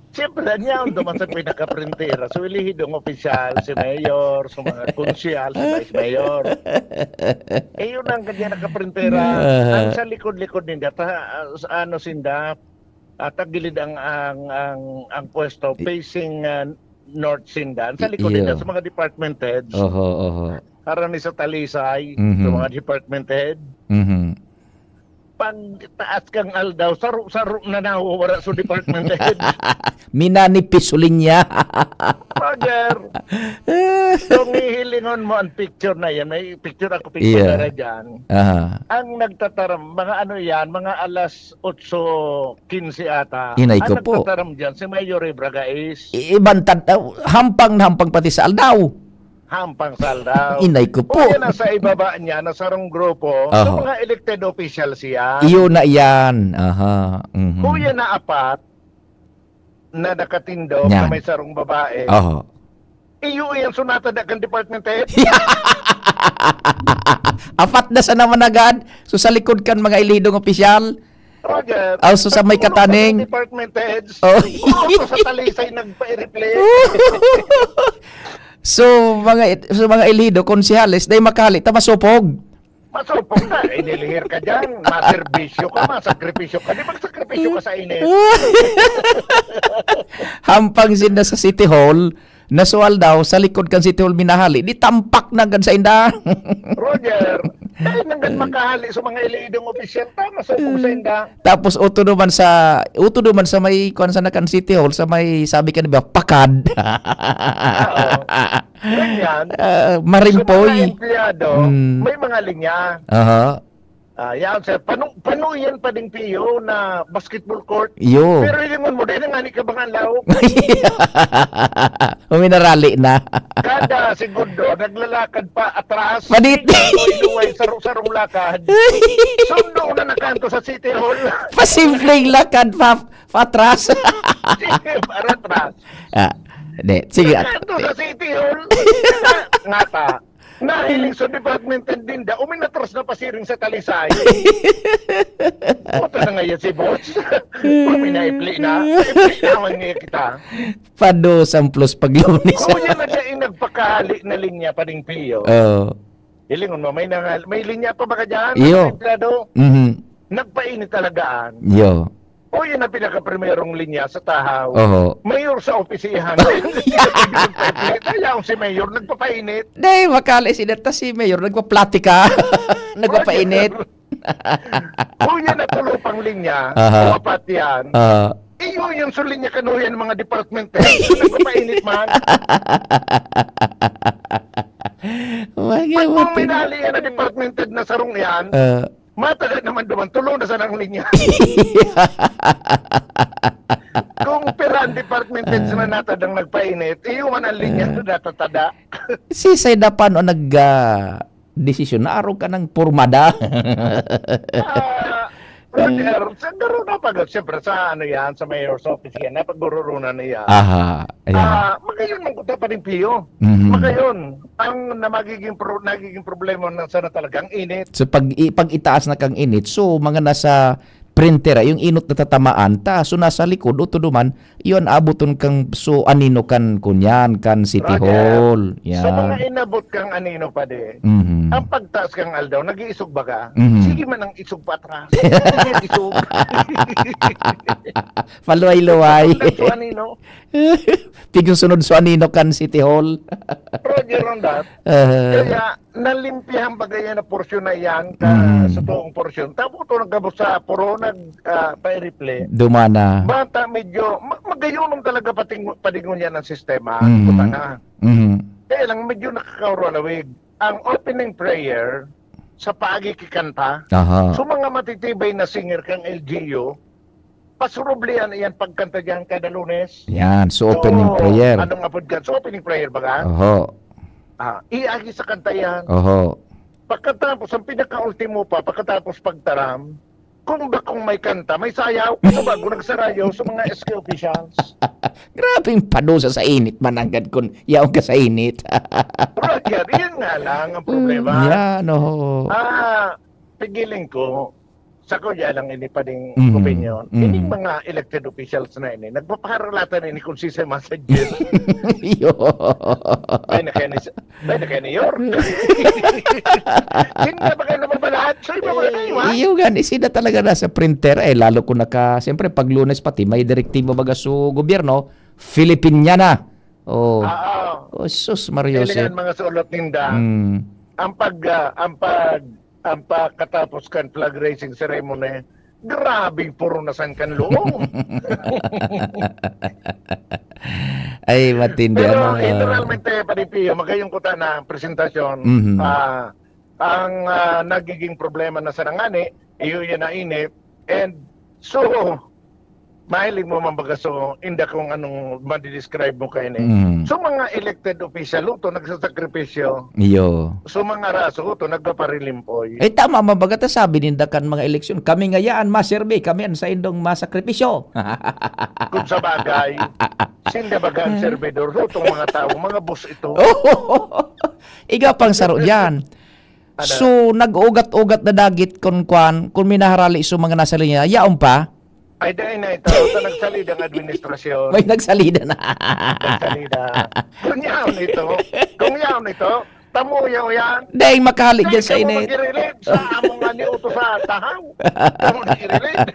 Siyempre, niyaon naman sa pinakaprintera. So, elihidong opisyal, si mayor, so mga konsyal, si vice mayor. Eh, yun ang kanya nakaprintera. Ah. Ang sa likod-likod ninda, ta, sa ano sinda, ah, tagilid ang, ang, ang, ang pwesto, I- facing, ah, north sinda. Ang sa I-, likod ninda, iyo. Sa mga department heads. Oho, oho. Harani sa Talisay, Mhm. Sa mga department head. Mhm. Pag taas kang aldaw, saro-saro na nawawara sa department head. Minanipiso linya. Roger, kung hihilingon mo ang picture na yan, may picture ako, picture Yeah. Na dyan. Aha. Ang nagtataram, mga ano yan, mga alas otso quince ata. Inay ko po. Ang nagtataram dyan, si Mayor Ray Bragais. I-, ibantad, ah, hampang na hampang pati sa aldaw. Hampang sa aldaw. Inay ko po. Kuya, nasa ibaba niya, na sarong grupo, Aha. Sa mga elected officials yan. Iyo na yan. Aha. Mhm. Kuya na apat, na nakatindog Yan. Na may sarong babae. Oho. Iyo yan, sunatan na kan department head. Apat na sa naman agad. So, sa likod kan mga elidong opisyal. Roger. Also, sa may Puro Kataning. Department heads. Oh. Puro sa Talisay nagpa-replay. So, mga it-, so, mga elido, konsehales, dahil makahali, ta masupog. Masupog na, inilihir ka dyan, maserbisyo ka, masakripisyo ka. Di magsakripisyo ka sa init. Hampang sinda sa City Hall, nasual daw, sa likod kan City Hall minahali, di tampak na agad sa inda. Roger, dahil nanggad makahali sa mga elidong opisyal, ta masupog sa inda. Tapos uto naman sa, uto naman sa may, kuwan sa nakan City Hall, sa may, sabi ka na ba, pakad. Oo. Ganyan. Ah, marimpoy. Sa mga empleyado, Mm. May mga linya. Aha. Ah, yan, sir. Pano, pano yan pa ding P O na basketball court? Iyo. Pero yung Mo din ang ani ka mga laog. Uminarali na. Kada segundo, naglalakad pa atras. Padit. Inuway, sarong-sarong lakad. Sundo na nakanto sa City Hall. Pasimpleng lakad pa, patras. Sige, para atras. Ah, di. Sige. Nakanto sa City Hall. Ngata. Nahiling sa department and dinda, uminatras na pasiring sa talisay. Puta na ngayon si boss. Paminaipli na. Paipli naman niya kita. Pado, samplos, pag Lunes. Kung yan na siya yung nagpakahali na linya, Pading Pio. Oo. Hilingon mo, may, nangal, may linya pa ba ka dyan? Iyo. Mga empleyado? Mhm. Nagpainit talagaan. Iyo. O, yun ang pinakaprimerong linya sa Tahaw. Oho. Mayor sa opisina. Kaya ang si Mayor nagpapainit. Dai, makali si Deta, si Mayor nagpaplatika. Nagpapainit. O, yan ang tulupang linya. Aha. O, apat yan. Aha. Iyo, yung sulinya kanuyan mga department head. Nagpapainit man. Mga Pag mga buti. Minali yan na department head na sarong yan, Ah. Matagal naman duman, tulo na sanang linya. Kung pira ang department heads na Ah. natadang nagpainit, iyo man ang linya Ah. na natatada. Si Saida, paano nag, ah, desisyon? Naarog ka ng pormada? Ah, Roger, sa garo na pag, siyempre, sa ano yan, sa mayor's office yan, napagdururunan na yan. Aha, ayan. Ah, magayon man kuta pa rin, Pio. Mhm. Magayon. Ang na magiging pro-, nagiging problema na sana talaga, ang init. So, pag i-, pag itaas na kang init, so, mga nasa printer, yung inot na tatamaan ta, so, nasa likod, o todo man, yun, abuton kang, so, anino kan, kunyan, kan City Roger. Hall. So, Yan. Mga inabot kang anino pa di, Mhm. ang pagtaas kang aldaw, nag-iisog ba ka? Mhm. Sige man ang isog pa atrás. Sige, isog. Paluway-luway. Ang so anino. Tigong sunod so anino kan City Hall. Roger on that. Ah. Kaya, nalimpihan ba kaya na porsyon na yan ka, Mhm. Sa toong porsyon? Tapos ito nagkabot sa puro nag, ah, pa-replay. Dumana. Bata medyo, ma-, magayon talaga pating-, padingon yan ang sistema. Mhm. Puta na. Mhm. Kaya lang medyo nakakauralawig. Ang opening prayer sa paagi ki kanta, Aha. So mga matitibay na singer kang L G U, pasurublian iyan pagkanta diyan kada Lunes. Yan, so So, opening prayer. Anong apod ka? So opening prayer ba ka? Oho. Ah, iagi sa kanta yan. Oho. Pagkatapos, ang pinakaultimo pa, pagkatapos pagtaram, kung bakong may kanta, may sayaw, kung bago nagsarayaw sa mga S K officials. Grabeng padusa sa init, mananggad kun yaon ka sa init. Roger, yun nga lang ang problema. Mm, yan, oho. Ah, pigiling ko, sa ko, yan lang ini pa ding Mhm, opinion. Mhm. Ining mga elected officials na ini, nagpapaharalatan ini kung sisay masadjir. Yo. Ay, na kaya ni, ay, na kaya ni Yor. Hindi ba kayo nababalaan? So, iba ba kayo, ha? Iyo gani, sila talaga nasa printer. Eh, lalo kung naka, siyempre, pag Lunes pati, may direktiba baga su gobyerno, Filipiniana. Oh. Oo. Oh, sus, Mario Joseph. Kailangan mga sulot ninda. Mm. Ang pag, ah, ang pag, ang pagkatapos kan flag raising ceremony, grabing purunasan kan loob. Ay, matindi, Pero ano, ah. Generalmente, Padi Pio, magayong kuta na ang presentasyon. Mhm. Ah, ang, ah, nagiging problema na sa nangani, iyo yan na init. And so, mahiling mo, mambaga, so, inda kung anong madidescribe mo kayo ni. Mm. So, mga elected official, luto, nagsasakripisyo. Iyo. So, mga raso, to, nagpaparilimpoy. Eh, tama, mambaga, ta sabi ninda kan mga eleksyon, "Kami ngayaan maserbi, kami ang saindong masakripisyo." Kung sa bagay, sinda baga ang servidor, so, itong mga tao, mga boss ito. Iga pang saro dyan. Ano? So, nag-ugat-ugat na dagit kun kwan, kun minaharali so mga nasa linya, yaon pa? Ay, dahil na ito, ito nagsalida ang administrasyon. May nagsalida na. Nagsalida. Kung yaon ito, kung yaon ito, tamuyaw yan. Dahil makahali dyan sa init. Dahil ka mo mag-relate sa among nga ni Uto sa Tahaw. Ka mo nag-relate.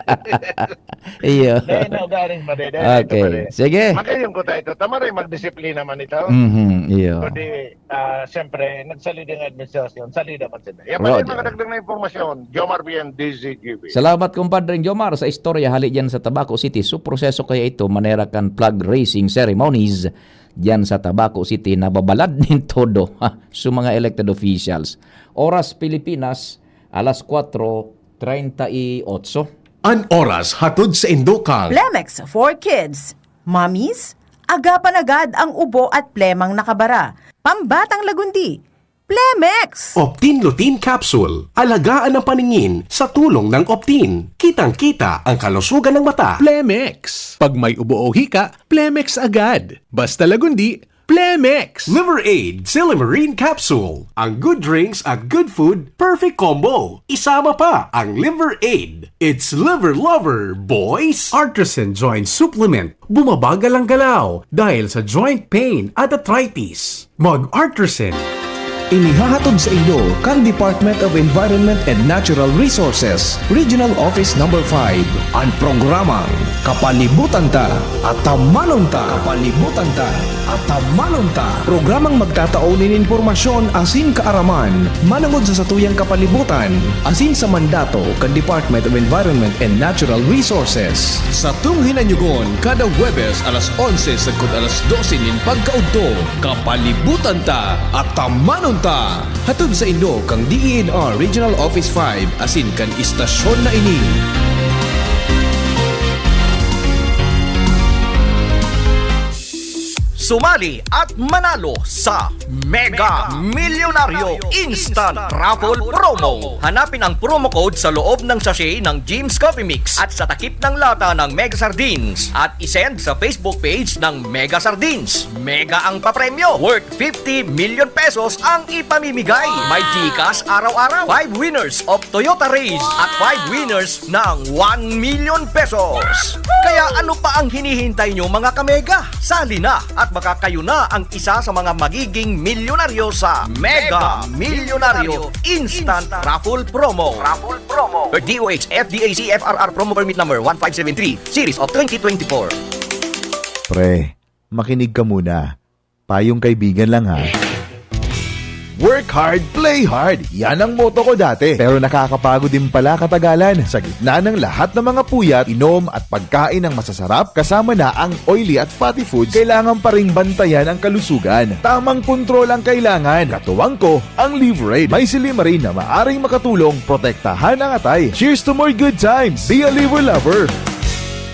Iyo. Dahil na ugaling pa rin, dahil ito pa Okay. rin. Sige. Magayon ko tayo ito. Tama rin, magdisiplina man ito. Mhm, iyo. Kundi, Ah, siyempre, nagsalida ang administrasyon, salida man sila. Yan pa rin Roger. Mga dagdag na impormasyon. Jomar Bien, D Z G B. Salamat, Compadre Jomar, sa istorya hali dyan sa Tabaco City. So, proseso kaya ito, manera kan flag raising ceremonies dyan sa Tabaco City, nababalad nin todo, ha, sa mga elected officials. Oras Pilipinas, alas kwatro treinta y ocho. An oras hatod sa indo kang Plemex for Kids. Mommies, agapan agad ang ubo at plemang nakabara. Pambatang lagundi, Plemex! Optin Lutein Capsule. Alagaan ang paningin sa tulong ng Optin. Kitang-kita ang kalusugan ng mata. Plemex. Pag may ubo o hika, Plemex agad. Basta lagundi, Plemex! Liver Aid Silimarin Capsule. Ang good drinks at good food, perfect combo. Isama pa ang Liver Aid. It's Liver Lover, boys! Artisan Joint Supplement. Bumabagal ang galaw dahil sa joint pain at arthritis. Mag-Artisan. Inihahatod sa inyo kan Department of Environment and Natural Resources, Regional Office Number five, an programang Kapalibutan Ta, Atamanon Ta. Kapalibutan Ta, Atamanon Ta. Programang magtatao nin impormasyon asin kaaraman manongod sa satuyang kapalibutan asin sa mandato kan Department of Environment and Natural Resources. Satong hinanyugon kada Huwebes alas onse sagkod alas dose nin pagkaudto, Kapalibutan Ta, Atamanon Ta. Hatod sa indo kan D E N R Regional Office five asin kan istasyon na ini. Sumali at manalo sa Mega Milyonaryo Instant Raffle Promo. Hanapin ang promo code sa loob ng sachet ng Jim's Coffee Mix at sa takip ng lata ng Mega Sardines at isend sa Facebook page ng Mega Sardines. Mega ang papremyo, worth fifty million pesos ang ipamimigay. May GCash araw-araw, five winners of Toyota Raize at five winners ng one million pesos. Kaya ano pa ang hinihintay nyo, mga kamega? Sali na at baka kayo na ang isa sa mga magiging milyonaryo sa Mega Milyonaryo Instant Raffle Promo. Raffle Promo. D O H F D A C F R R Promo Permit Number one five seven three, Series of twenty twenty-four. Pre, makinig ka muna. Payong kaibigan lang, ha. Work hard, play hard. Yan ang motto ko dati. Pero nakakapagod din pala katagalan. Sa gitna ng lahat ng mga puyat, inom at pagkain ng masasarap, kasama na ang oily at fatty foods, kailangan pa ring bantayan ang kalusugan. Tamang kontrol ang kailangan. Katuwang ko, ang Liverade. May silimarin na maaring makatulong protektahan ang atay. Cheers to more good times! Be a Liver Lover!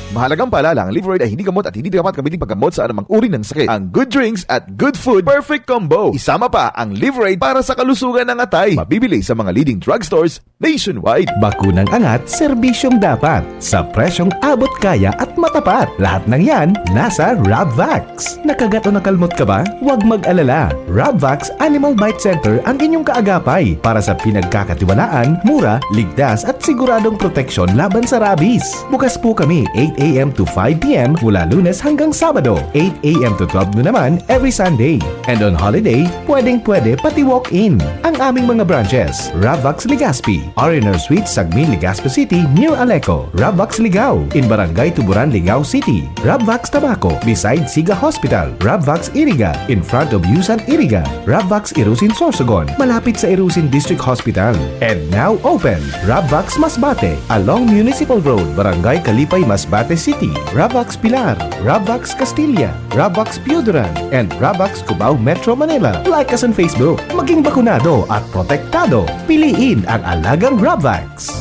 Mahalagang paalala, ang Liverade ay hindi gamot at hindi dapat gamitin paggamot sa anumang uri ng sakit. Ang good drinks at good food, perfect combo. Isama pa ang Liverade para sa kalusugan ng atay. Mabibili sa mga leading drugstores nationwide. Bakunang angat, serbisyong dapat, sa presyong abot kaya at matapat. Lahat ng yan, nasa Rabvax. Nakagat o nakalmot ka ba? Huwag mag-alala. Rabvax Animal Bite Center ang inyong kaagapay para sa pinagkakatiwalaan, mura, ligtas at siguradong proteksyon laban sa rabies. Bukas po kami eight a m to five p m mula Lunes hanggang Sabado, eight a m to twelve noon naman every Sunday. And on holiday, pwedeng-pwede pati walk-in. Ang aming mga branches, Rabvax Legazpi, R and R Suite, Sagmin, Legazpi City, near Aleco, Rabvax Ligao, in Barangay Tuburan, Ligao City, Rabvax Tabaco, beside Siga Hospital, Rabvax Iriga, in front of Yusan Iriga, Rabvax Irusin Sorsogon, malapit sa Irusin District Hospital. And now open, Rabvax Masbate, along Municipal Road, Barangay Kalipay, Masbate City, Rabvax Pilar, Rabvax Castilla, Rabvax Pioduran, and Rabvax Cubao, Metro Manila. Like us on Facebook. Maging bakunado at protektado. Piliin ang alagang Rabvax.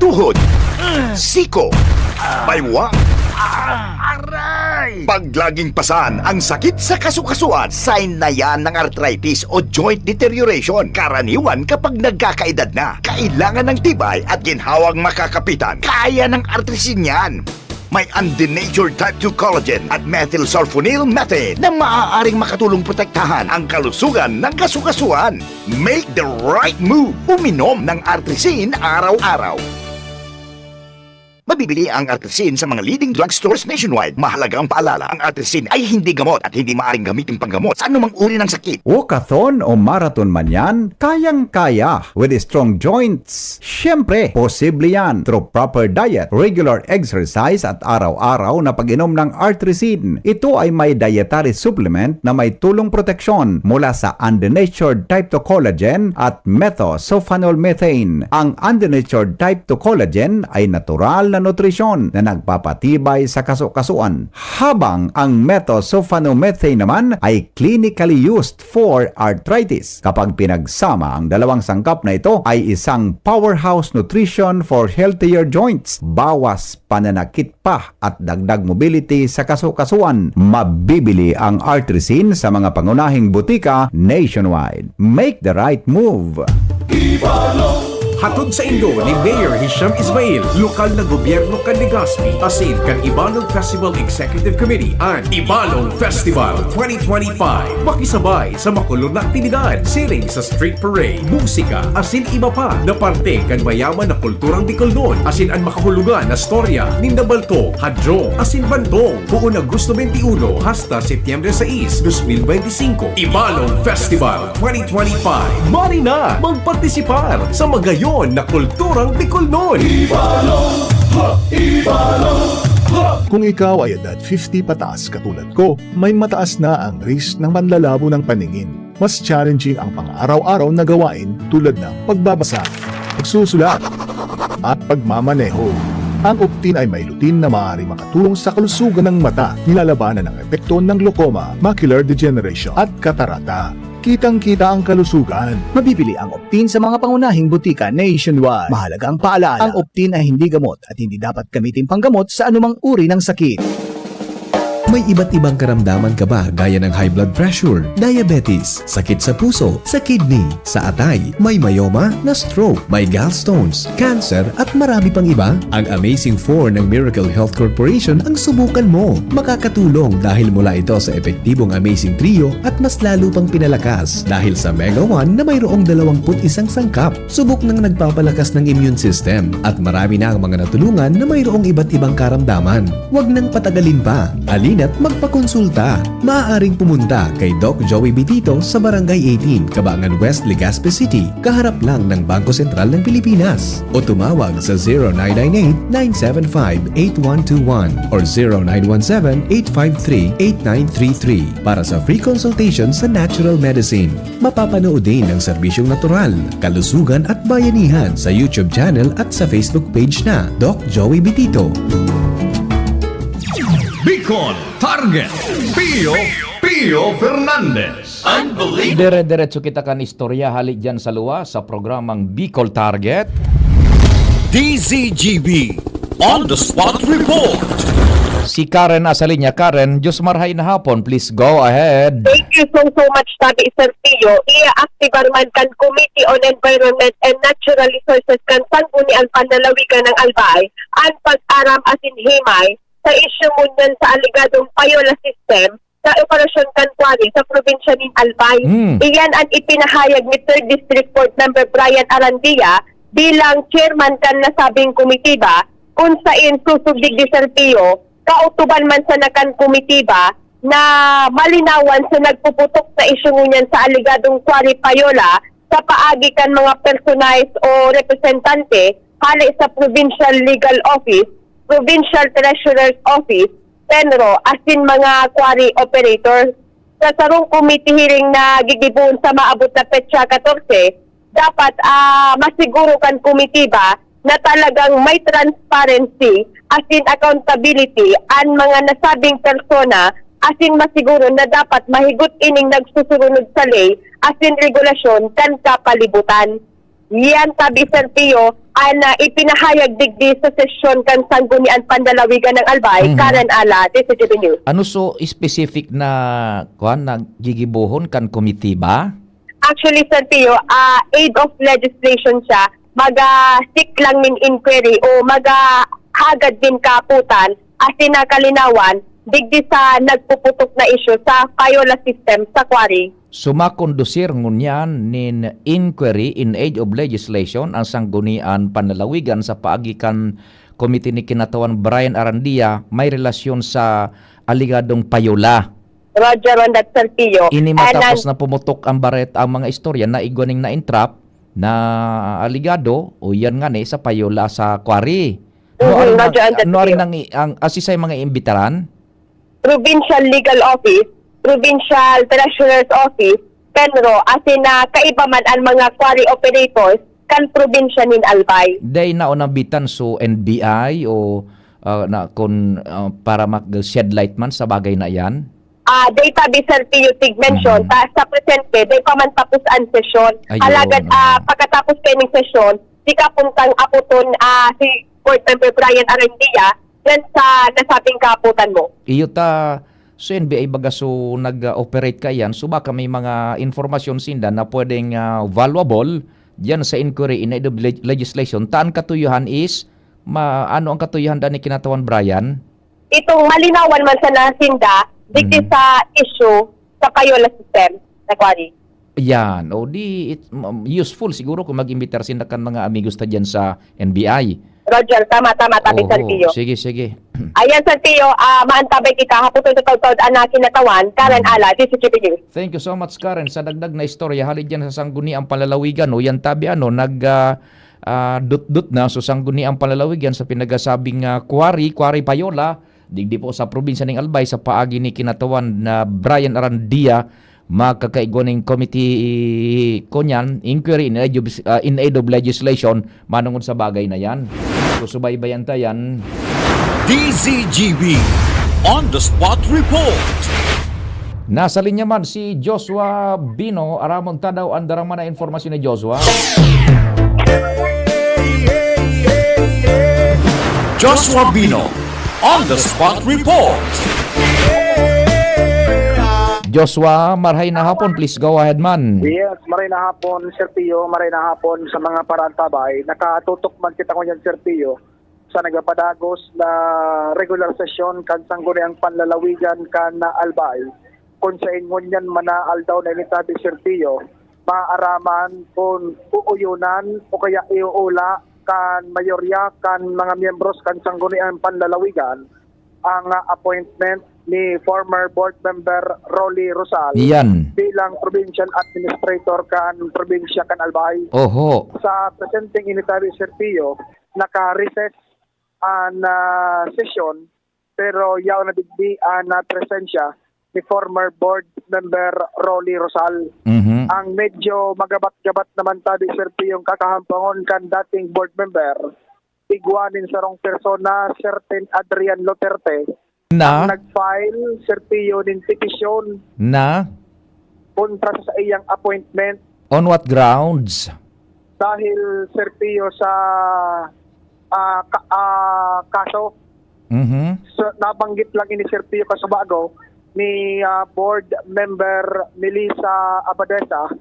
Tuhod, siko, baywa, aray! Pag laging pasan ang sakit sa kasukasuan, sign na yan ng arthritis o joint deterioration. Karaniwan kapag nagkakaedad na, kailangan ng tibay at ginhawang makakapitan. Kaya ng Artrisin yan. May undenatured type two collagen at methylsulfonyl methane na maaaring makatulong protektahan ang kalusugan ng kasukasuan. Make the right move. Uminom ng Artrisin araw-araw. Mabibili ang Artrisin sa mga leading drugstores nationwide. Mahalagang paalala, ang Artrisin ay hindi gamot at hindi maaaring gamitin panggamot sa anumang uri ng sakit. Walkathon o marathon man yan, kayang-kaya with strong joints. Siyempre, posible yan through proper diet, regular exercise at araw-araw na pag-inom ng Artrisin. Ito ay may dietary supplement na may tulong proteksyon mula sa undenatured type two collagen at methosulfonol methane. Ang undenatured type two collagen ay natural nutrisyon na nagpapatibay sa kaso-kasuan, habang ang methoxyphenomethaine naman ay clinically used for arthritis. Kapag pinagsama ang dalawang sangkap na ito, ay isang powerhouse nutrition for healthier joints, bawas pananakit pa at dagdag mobility sa kaso-kasuan. Mabibili ang Artrisin sa mga pangunahing butika nationwide. Make the right move! Hatod sa indo ni Mayor Hisham Ismail, lokal na gobyerno kan Legazpi, asin kan Ibalog Festival Executive Committee an Ibalog Festival twenty twenty-five. Makisabay sa makulog na aktibidad, siring sa street parade, musika, asin iba pa na parte kan mayaman na kulturang Bicolnon, asin an makahulugan na storya ninda Baltong, Hadrong, asin Bantong, poon Agosto twenty-one hasta Setyembre sais, dos mil benti singko. Ibalog Festival twenty twenty-five. Mari na magpartisipar sa magayon na kulturang Bicolnon! Ibalog! Ha! Ibalog! Ha! Kung ikaw ay edad fifty pataas katulad ko, may mataas na ang risk ng panlalabo ng paningin. Mas challenging ang pang-araw-araw na gawain tulad ng pagbabasa, pagsusulat, at pagmamaneho. Ang Optin ay may lutein na maaaring makatulong sa kalusugan ng mata, nilalabanan ang epekto ng glaucoma, macular degeneration, at katarata. Kitang-kita ang kalusugan. Mabibili ang Optin sa mga pangunahing butika nationwide. Mahalagang paalala, ang Optin ay hindi gamot at hindi dapat gamitin panggamot sa anumang uri ng sakit. May iba't ibang karamdaman ka ba gaya ng high blood pressure, diabetes, sakit sa puso, sa kidney, sa atay, may myoma, na-stroke, may gallstones, cancer at marami pang iba? Ang Amazing four ng Miracle Health Corporation ang subukan mo. Makakatulong dahil mula ito sa epektibong Amazing Trio at mas lalo pang pinalakas dahil sa Mega one na mayroong dalawampu't isang sangkap. Subok nang nagpapalakas ng immune system at marami na ang mga natulungan na mayroong iba't ibang karamdaman. Huwag nang patagalin pa. Halina't magpakonsulta. Maaaring pumunta kay Doc Joey Bitito sa Barangay eighteen, Cabangan West, Legazpi City, kaharap lang ng Bangko Sentral ng Pilipinas. O tumawag sa zero nine nine eight, nine seven five, eight one two one or zero nine one seven, eight five three, eight nine three three para sa free consultation sa natural medicine. Mapapanood din ang serbisyong natural, kalusugan at bayanihan sa YouTube channel at sa Facebook page na Doc Joey Bitito. Bicol Target, Pio, Pio Fernandez. Unbelievable! Dire-diretso kita kan istorya hali dyan sa luwas sa programang Bicol Target. D Z G B On the Spot Report. Si Karen nasa linya. Karen, Diyos marhay na hapon. Please go ahead. Thank you so, so much, Tabi Sir Pio. Iya-activar man kan Committee on Environment and Natural Resources kan Sangguniang Panlalawigan ng Albay an pag-aram asin himay sa isyu ngunyan sa alegadong payola system sa operasyon kan quarry sa probinsya nin Albay. Hmm. Iyan an ipinahayag ni Third District Court Member Brian Arandia bilang chairman kan nasabing komitiba, kun sain susog digdi Sir Pio, kautuban man sana kan komitiba na malinawan sa nagpuputok na isyu ngunyan sa alegadong quarry payola sa paagi kan mga personahe o representante hale sa Provincial Legal Office, Provincial Treasurer's Office, PENRO, asin mga quarry operator. Sa sarong committee hearing na gigibohon sa maabot na petsa katorse, dapat, ah, masiguro kan komitiba na talagang may transparency asin accountability an mga nasabing persona asin masiguro na dapat mahigot ining nagsusurunod sa ley asin regulasyon kan kapalibutan. Yan, Tabi Sir Pio, an, ah, ipinahayag digdi sa sesyon kan Sanggunian Panlalawigan ng Albay, Mhm. Karen Ala, D Z G B News. Ano so specific na, kuwan, na gigibohon kan komitiba? Actually, Sir Pio, ah, aid of legislation siya, maga-seek lang nin inquiry o maga-hagad nin kaputan asin na kalinawan digdi sa nagpuputok na isyu sa payola system sa quarry. Sumakondusir ngunyan nin inquiry in aid of legislation ang Sanggunian Panlalawigan sa paagi kan komite ni Kinatawan Brian Arandia may relasyon sa aligadong payola. Roger on that, Sir Pio. Ini And matapos nan- na pumutok ang baret ang mga istorya na igwa ning na-entrap na aligado o yan nga ni sa payola sa quarry. Mhm, Ano rin Roger on that, ang, ano rin Pio. ang, ang asisay mga imbitaran? Provincial Legal Office, Provincial Treasurer's Office, PENRO, asin na kaiba man ang mga quarry operators kan probinsya nin Albay. Dai na unang bitan so N B I o, ah, na kun, ah, para mag-shed light man sa bagay na iyan? Ah, dai tabi, Sir Pio, tig mention, Mhm. ta, sa presente, dai pa man tapos ang sesyon. Ayun, Alagad, ah, oo. pagkatapos kaining sesyon, di ka puntang aputon, ah, si Board Member Brian Arandia, yan sa nasabing kaaputan mo. Iyo ta, so N B I baga so nag-operate kaiyan, so baka may mga informasyon sinda na pwedeng, ah, valuable diyan sa inquiry in aid of leg-, legislation. Ta an katuyohan is, ma-, ano ang katuyohan daan ni kinatawan, Brian? Itong malinawan man sana sinda, digdi Mhm. sa issue sa Payola system, na kuwari. Yan. O di, it, m-, useful siguro kung mag-imbitar sinda kan mga amigos ta diyan sa N B I. Roger, tama, tama, tabi, Sir Pio. Oo, sige, sige. Ayan, Sir Pio, ah, maantabay kita, hapon sa taud-taud, ana, kinatawan, Karen Mhm. Ala, D C G B News. Thank you so much, Karen, sa dagdag na istorya. Hali diyan sa Sangguniang Panlalawigan, o yan tabi, ano, nag, ah, ah, dutdut na. So, Sangguniang Panlalawigan sa pinagasabing, ah, quarry, Quarry Payola, digdi po sa probinsya ning Albay, sa paagi ni kinatawan na Brian Arandia, magkakaigwa ning committee, kunyan, inquiry in aid of, ah, in aid of legislation, manungod sa bagay na yan. So, subaybayan ta yan. D Z G B On the Spot Report. Nasa linya man si Joshua Bino. Aramon ta daw an darang man na informasyon ni Joshua. Joshua Bino, On the Spot Report. Joshua, marhay na hapon. Please go ahead man. Yes, maray na hapon, Sir Pio. Maray na hapon sa mga paraantabay. Nakatutok man kita ngunyan, Sir Pio, sa nagapadagos na regular sesyon kan Sangguniang Panlalawigan kan Albay, kun saen ngunyan man na aldaw na ini tabi, Sir Pio, maaraman kun uuyonan o kaya iuula kan mayorya kan mga miyembros kan Sangguniang Panlalawigan ang, ah, appointment ni former Board Member Rolly Rosal Iyan. bilang Provincial Administrator kan probinsya kan Albay. Oho. Sa presenteng ini tabi, Sir Pio, naka-recess an, ah, sesyon, pero yaon na digdi an, ah, presensya ni former Board Member Rolly Rosal. Mhm. Ang medyo magabat-gabat naman tabi, Sir Pio, yung kakahampangon kan dating Board Member, igwa nin sarong persona, certain Adrian Luterte, Na? ang nag-file, Sir Pio, nin petisyon Na? kontra sa iyang appointment. On what grounds? Dahil, Sir Pio, sa, ah, ka-, ah, kaso, Mhm. so, nabanggit lang ini, Sir Pio, kasubago ni, ah, Board Member Melissa Abadesa,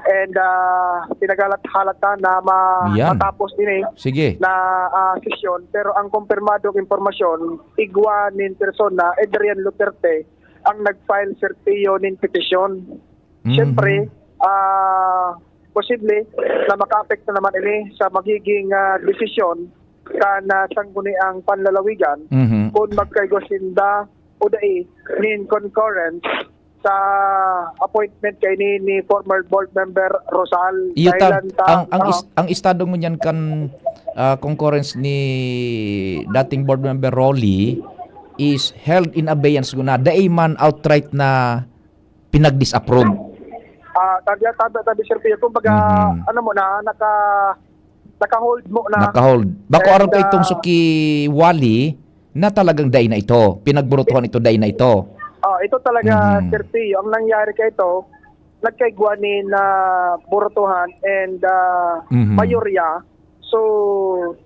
and, ah, pinaghalat-halat na ma-, Yan. matapos ini Sige. na, ah, sesyon. Pero ang kumpirmadong impormasyon, igwa nin persona, Adrian Luterte, ang nag-file, Sir Pio, nin petisyon. Mhm. Siyempre, ah, posible na makaapekto naman ini sa magiging, ah, desisyon kan, ah, Sangguniang Panlalawigan Mhm. kung magkaigwa sinda o dai nin concurrence sa appointment kaini ni former Board Member Rosal. Iyo ta, Dahilan ta, ang, ang, oo. Is-, ang estado ngunyan kan, ah, concurrence ni dating Board Member Rolly is held in abeyance guna. Dai man outright na pinag-disapprove. Ah, tabi, tabi, tabi, Sir Pio. Kumbaga, Mhm. ano mo na, naka-, naka-hold mo na. Naka-hold. Bako And, aram ko itong ah, suki Wali na talagang dai na ito. Pinagburutuhan ito, dai na ito. Ah, ito talaga, Mhm. Sir Pio. Ang nangyari kay ito, nagkaigwa ni na burutuhan and, ah, Mhm. mayorya. So,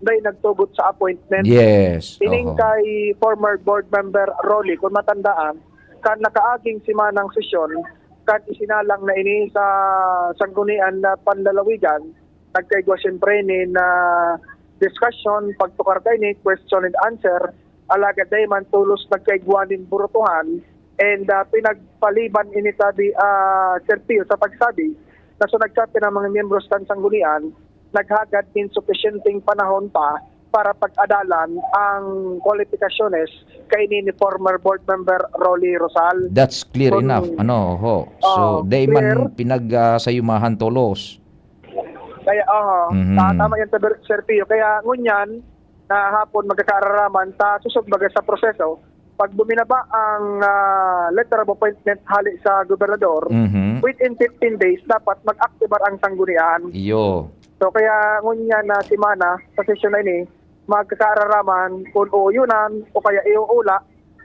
dai nagtugot sa appointment. Yes. Ining Oho. kay former board member Rolly, kung matandaan, kan nakaaging semanang sesyon, kan isinalang na ini sa Sanggunian na Panlalawigan, nagkaigwa siyempre nin discussion, pagtukar kaini, question and answer, alagad dai man tolos nagkaigwa nin burutuhan, and, ah, pinagpaliban ini tabi, ah, Sir Pio, sa pagsabi na sa nagsabi ng mga miyembros kan Sanggunian, naghagad nin supisyenteng panahon pa para pag-adalan ang kwalipikasyones kaini ni former board member Rolly Rosal. That's clear Kun enough. Ano, ho. So, Oh, dai clear. man pinag, ah, sayumahan tolos. Kaya, aha, Mhm. ta-, tama yan, Sir, Sir Pio. Kaya ngunyan, na hapon magkakaararaman ta susog baga sa proseso. Pag buminaba ang, ah, letter of appointment hali sa gobernador, Mhm. within fifteen days, dapat mag-aktibar ang sanggunian. Iyo. So, kaya ngunyan na semana, sa sesyon na ini, magkakaararaman kun uuyonan o kaya iuula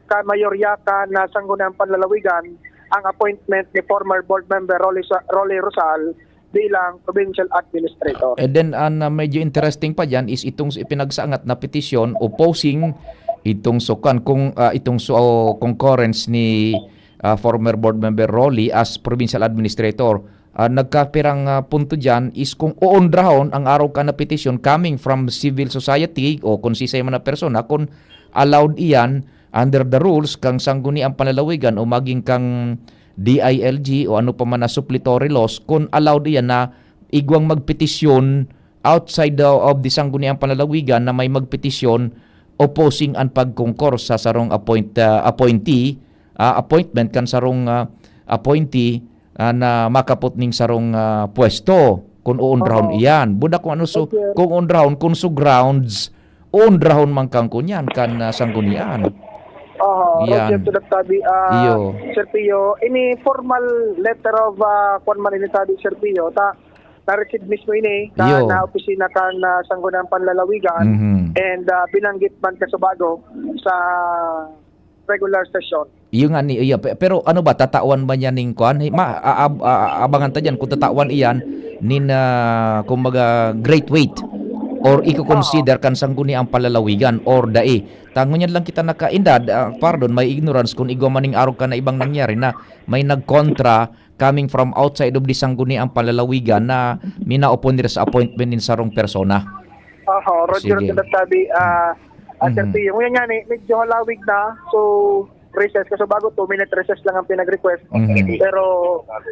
kan mayorya kan, ah, Sangguniang Panlalawigan ang appointment ni former board member Rolly Sa-, Rolly Rosal bilang provincial administrator. And then, ang, ah, medyo interesting pa diyan is itong s-, ipinagsaangat na petisyon opposing itong sukan kung, ah, itong su-, concurrence ni, ah, former board member Rolly as provincial administrator. Ah, nagkapirang, ah, punto diyan is kung oondrahon ang arog kan na petisyon coming from civil society o kung sisay man na persona, kung allowed iyan under the rules kan Sangguniang Panlalawigan o maging kan D I L G o ano pa man na suppletory laws, kung allowed iyan na igwang magpetisyon outside the, of the Sangguniang Panlalawigan na may magpetisyon opposing an pagkongkor sa sarong appoint-, ah, appointee, ah, appointment kan sarong, ah, appointee, ah, na makapot ning sarong, ah, pwesto, kun oondrahon Oo. iyan. Buda kung ano so, Okay. kung oondrahon, kung so grounds, oondrahon man kan kunyan, kan, ah, sanggunian. Aha, Yan. Roger Tulap Tabi, ah, Iyo. Sir Pio, ini formal letter of, ah, kwan man ini tabi, Sir Pio, ta, na-receive mismo ini, na, Iyo. na opisina kan, ah, Sangguniang Panlalawigan, Mhm. and, ah, binanggit man kasubago sa regular session. Iyo nga ni, iyo, pe-, pero ano ba, tatawan ba niya ning kwan? Hi-, ma-, a-, ab-, a-, abangan ta diyan kung tatawan iyan nin, ah, kumbaga, great weight or iko-consider Oo. kan Sangguniang Panlalawigan or dai. Ta ngunyan lang kita naka-, indad, ah, pardon, may ignorance kung igwa man ning arog kan na ibang nangyari na may nagkontra coming from outside of the Sangguniang Panlalawigan na minaopon nira sa appointment nin sarong persona. Aha, Roger Sige. Tulap Tabi, ah, ah, Sir Mhm. Pio, ngunyan nga ni, medyo halawig na. So, recess. Kasi bago, two-minute recess lang ang pinag-request. Mhm. Pero,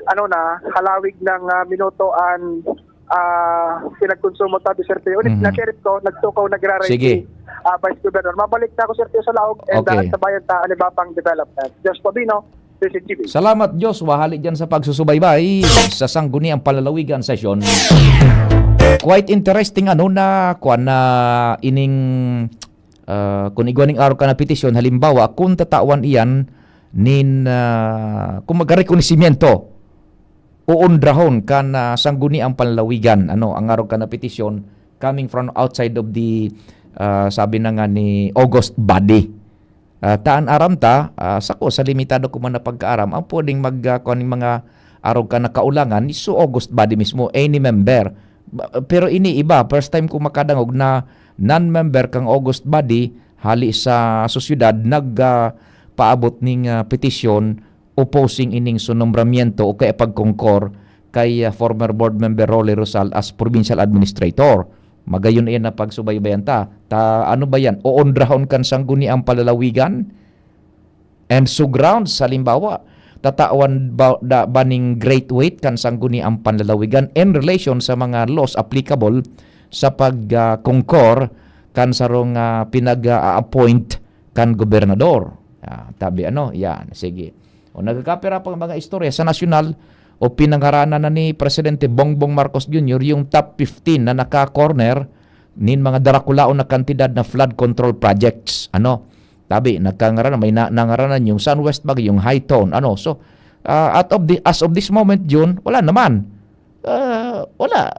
ano na, halawig ng, ah, minuto ang, ah, pinagkonsumo tabi, Sir Pio. Ulit, Mhm. na-share ko, nagtukaw, nagraray Sige. si, ah, Vice Governor. Mabalik na ako, Sir Pio, sa laog, and, Okay. ah, sabayan ta ang iba pang development. Josh Pabino, P C T V. Salamat, Joshua, hali dyan sa pagsusubaybay sa Sangguniang Panlalawigan Session. Quite interesting, ano, na, kwan, na ining, ah, kung igwa ning arog kan na petisyon, halimbawa, kung tatawan iyan nin, ah, kung magkarekonosimyento, uundrahon kan, ah, Sangguniang Panlalawigan, ano, ang arog kan na petisyon coming from outside of the, ah, sabi na nga ni August body. Ah, ta an aram ta, ah, sako sa limitado ko man na pagkaaram, ang pwedeng mag, ah, kuwan ning mga arog kan na kaulangan, so August body mismo, any member. Ba-, pero ini iba, first time ko makadangog na non-member kang August body, hali sa sosyedad, nag, ah, paabot ning, ah, petisyon opposing ining su nombramiento o kaya pagkongkor kay, ah, former board member Rolly Rosal as provincial administrator. Magayon iyan na pagsubaybayan ta. Ta, ano ba yan? Oondrahon kan Sangguniang Panlalawigan? And so grounds, halimbawa, tatawan ba, da, ba ning great weight kan Sangguniang Panlalawigan in relation sa mga laws applicable sa pag, ah, kongkor kan sarong, ah, pinag-a-appoint kan gobernador? Ah, tabi ano? Yan, sige. O nagkakapira pang mga istorya sa nasyonal o pinangaranan na ni Presidente Bongbong Marcos Junior yung top fifteen na naka-corner nin mga darakulaon na kantidad na flood control projects. Ano? Tabi, nagkangaranan, may na-, nangaranan yung Sunwest Baguio, yung High Tone. Ano? So, ah, out of the, as of this moment, June, wala naman. Ah, wala.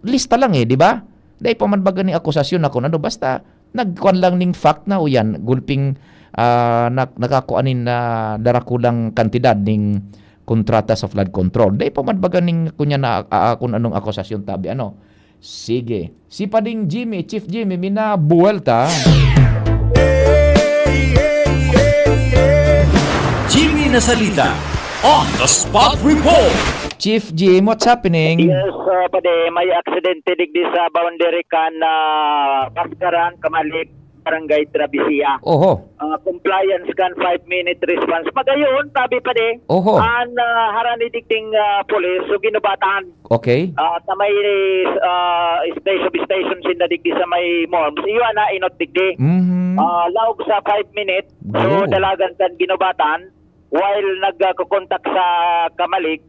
Lista lang eh, di ba? Dai pa man baga ning akusasyon na kung ano, basta nagkuan lang ning fact na, o yan, gulping, ah, nak-, nakakuan nin, ah, darakulang kantidad ning kontrata sa flood control. Dai pa man baga ning kunya na, ah, ah, kung anong akusasyon tabi, ano. Sige. Si Pading Jimmy, Chief Jimmy, minabuwelta. Jimmy Nasalita, on the spot report. Chief Jim, what's happening? Yes, ah, pade, may aksidente digdi sa boundary kan, ah, Pascaran, Camalic, Barangay Travesía. Oho. Ah, compliance kan five-minute response. Magayon, tabi pade, Oho. an, ah, harani digding, ah, pulis, so ginubatan. Okay. Ah, sa may, ah, station, station sinda digdi sa may Morms. Iyo ana inot digdi. Mhm. Ah, laog sa five minutes. So, Go. dalagan kan ginubatan. While nagkakontak sa Camalic,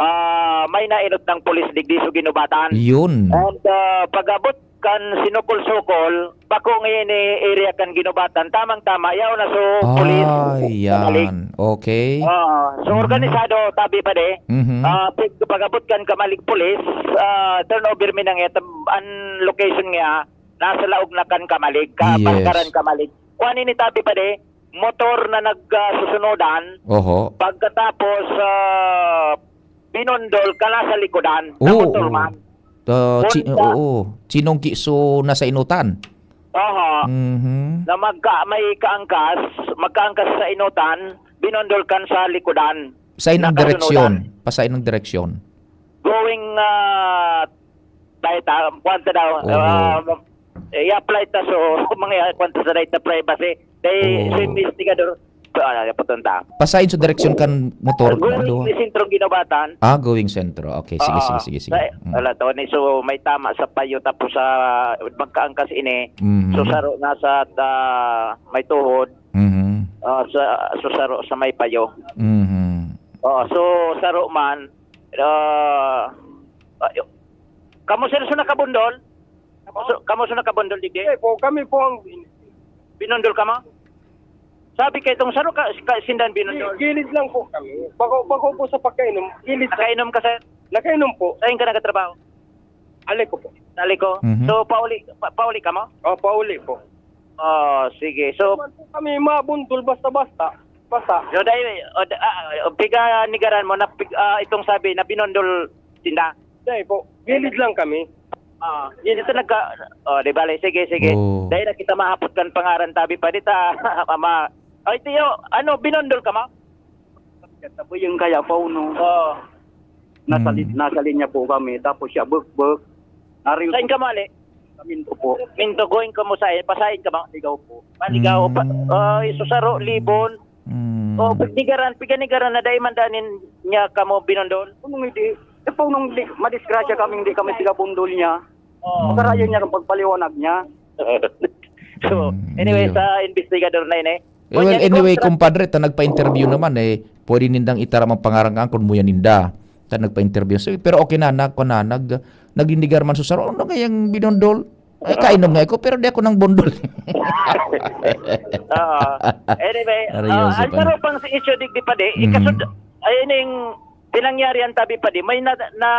ah, may nainot ng pulis digdi, so ginubatan. Yun. And, ah, pag-abot, kan Sinukol-Sukol, bako ngini area kan Guinobatan, tamang-tama, yaon na so pulis, Ay, balik. Yan. Okay. Oo. So, Mhm. organisado, tabi pa di. Mhm. Ah, pag, pag-abot kan Camalig Police, ah, turnover mi na nga, tab-, an location nga, nasa laog na kan Camalig, ka, Yes. Barkaran Camalig. Kuan ini, tabi pa di, motor na nag, ah, susunodan. Oho. Pagkatapos, ah, binondol ka na sa likodan, na Oo, motor oo. man. Ah, chi-, Honda. Oo. Chinongki, so, nasa inutan? Aha. Mhm. Na magka-, may kaangkas, magkaangkas sa inutan, binondol kan sa likodan. Sa inong Nakasunodan. direksyon? Pa sa inong direksyon? Going, ah, tayo ta-, kuwan ta daw, Oo. ah, i-apply ta so, mga kuwan ta sa right na privacy. Kay Oo. sa investigador, ah, patunta. Pasain sa direksyon kan motor na Going duha? sa sentrong Guinobatan. Ah, going sentro. Okay, sige, Oo. sige, sige, sige. Sa, Mm. wala to, ni, so, may tama sa payo, tapos sa magkaangkas ini, Mhm. so, saro na sa, ah, may tuhod, Mhm. ah, sa, so, saro sa may payo. Mhm. Oo, so, saro man, ah, ay, kamo, sir, so nakabundol? Kamo, so, kamo, so nakabundol, digdi? Hindi po, kami po ang Binundol ka mo? Sabi kay itong saro ka, ka sindan binundol. Gi-, gilid lang po kami. Bako, bako po sa pagkainom. Gilid sa Nakainom ka, sir? Nakainom po. Saan ka nagtatrabaho? Aliko po. Aliko? Mhm. So, pauli, pa-, pauli ka mo? Oh, pauli po. Oh, sige. So, Naman po kami mabundol basta-basta. Basta. So, dahil, o, da-, ah, ah, piga nigaran mo na pig-, ah, itong sabi na binundol sinda? Dahil po, gilid lang kami. Ah, yun ito nagka-, oh, di bale, sige, sige. Oo. Dahil na kita mahapot kan pangaran, tabi pa dita, ama. Ay, tiyo, ano, binondol ka mo? Tabi yung kaya, Pauno. Oo. Nasa li-, Hmm. nasa linya po kami, tapos siya, buk-buk. Nariyo Saan ka mali? Sa Minto po. Minto, going ka mo sa, pasahin ka mo? Ligaw po. Maligaw, pa, Hmm. ah, isusaro, libon. Hmm. Oh, pignigaran, piganigaran na dai man danin niya kamo binondol? Kung hindi, eh, po nung di, madisgrasya kami, hindi kami tigabundol niya. Oo. Magkarayo niya ang pagpaliwanag niya. So, Hmm, anyway, iyo. sa investigador na yun eh. Eh, well, Kunya, anyway, ikaw, kumpadre, ta nagpa-interview naman eh, pwede nindang itaram ang pangaran kan kung muya ninda. Ta nagpa-interview. So, pero okay na, na, na, nag, naginigar man sa saro. Ano kayang binondol? Ay, kainom nga ako, pero di ako nang bondol. Oo. Anyway, Seryoso ah, ang ka na. Saro pang si issue, digdi pa di, Mm. ikasud-, ay, ining pinangyarihan tabi pa di, may na, na,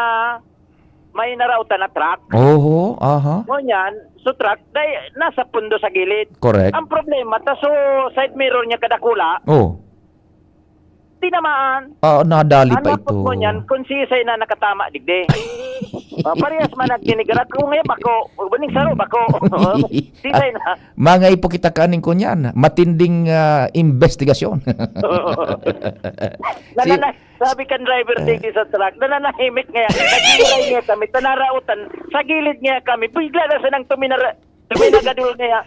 may narautan na truck. Oho, aha. Ngunyan, so truck, dai, nasa pundo sa gilid. Correct. Ang problema, ta so side mirror niya kadakula, Oh. tinamaan. Ah, nadali Ang pa napot ito. mo niyan, kung sisay na nakatama, digdi. Ah, parehas man nagtinigarak. Kung ngayon, bako. Kung baning saro, bako. Sisay na. Mga ipo kita kaning kunyan. Matinding, ah, investigasyon. Si Nanana-, sabi kan driver, Eh. digdi sa truck, nananahimik nga. Naghihiray nga kami, tanarautan. Sa gilid nga kami. Bigla na sanang tuminara-, Kami nagadol niya.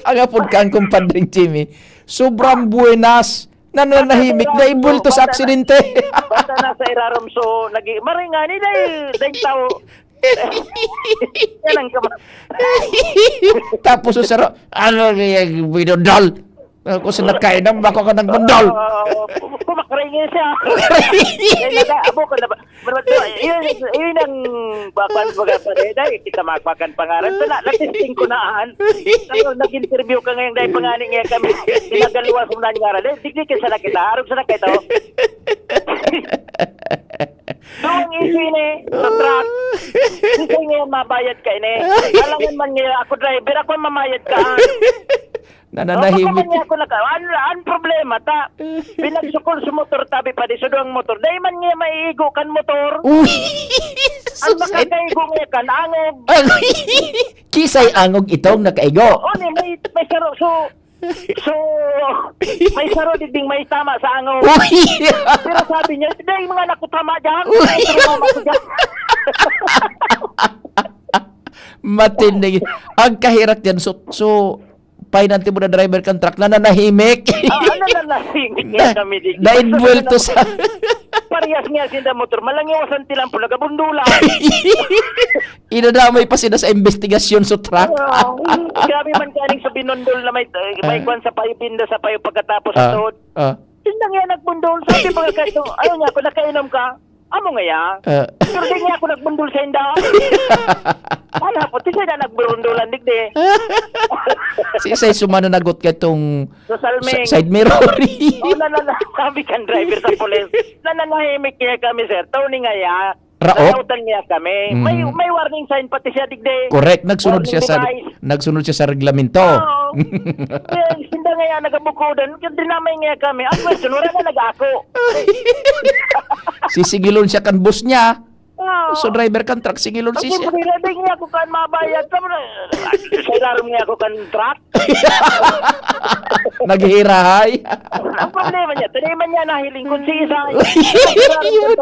Ang apod ka, ang kumpadring Jimmy, sobrang buenas. Nananahimik, Basta na, naibulto sa basta na, aksidente. basta na sa irarom, so, nagi-, maringan, eh, dahil, dahil tao. Yan ang kama- Tapos, so, saro, ano niya, binudol? Ako sa nagkainom, bako ka ng bundol. Oo, oo, oo. Kumakaringin siya. Kaya nag-, abo ko na ba? Pero, yun, yun ang bakan, bakan, bakan, eh, dahil kita magbakan pangaran. Sana, na-testing ko na, an. Pero nag-interview ka ngayon, dahil pangani nga kami, pinagaluwas mo na ni Ara. Dahil, digdi ka sana kita, harap sana kita. Doon ang issue ini, sa truck. Hindi ngayon mabayad ka ini. Alangan man ngayon, ako driver, ako ang mamayad ka, ah. Nananahimik. Oh, baka man niya ako naka-, an, an problema, ta, pinagsukol sa motor, tabi pa di, sudo ang motor. Dahil man niya maiigo kan motor. Uy! Ang Susan! Makakaigo niya kan angog. Ang kisay angog itong nakaigo. Oh, ni, may, may saro, so, so, may saro, diding may tama sa angog. Uy! Pero sabi niya, "Dahil mga nakutama dyan, Uy! Ay, tumama ko dyan." Matindi. Ang kahirak dyan, so, so, Painanti mo na driver kan truck, nananahimik. Ah, ano, nananahimik nga Na, kami di. Nainbwelto sa Parehas nga sinda motor, malangiwasan tilang po, nagabundulan. Inadamay pa sila sa investigasyon sa truck. Oo, grabe man kaning sa binundol na may, eh, may Ah. kwan sa payo, binda sa payo pagkatapos sa Ah, tuhod. ah. Yun lang yan, nagbundol. Sabi mga kaito, ayaw niya ako, nakainom ka. Amo nga ya. Ah. Pero di nga ako nagbundol sa inda. Ano po, di sila nagburundulan, digdi. Si Isay sumano nagot ka itong Sa Salming. Side mirror. Oh, na, na, na, sabi kan driver sa pulis, nananahimik niya kami, sir. Tony nga ya. Raot? Nautan niya kami. May, Mm. may warning sign pati siya, digdi. Correct, nagsunod Warning siya sa device. Nagsunod siya sa reglamento. Oo. Eh, hindi nga ya nagabukodan. Kasi dinamay nga kami. Ang question, wala na nag-ako. Sisigilon siya kan boss niya. Oo. So driver kan truck, sigilon Ang si siya. problema, di nga ako kan mabayad. Sa, sa ilarom nga ako kan truck. Naghihirahay. Ang problema niya, tiniman niya nahiling kung si isa. Yun.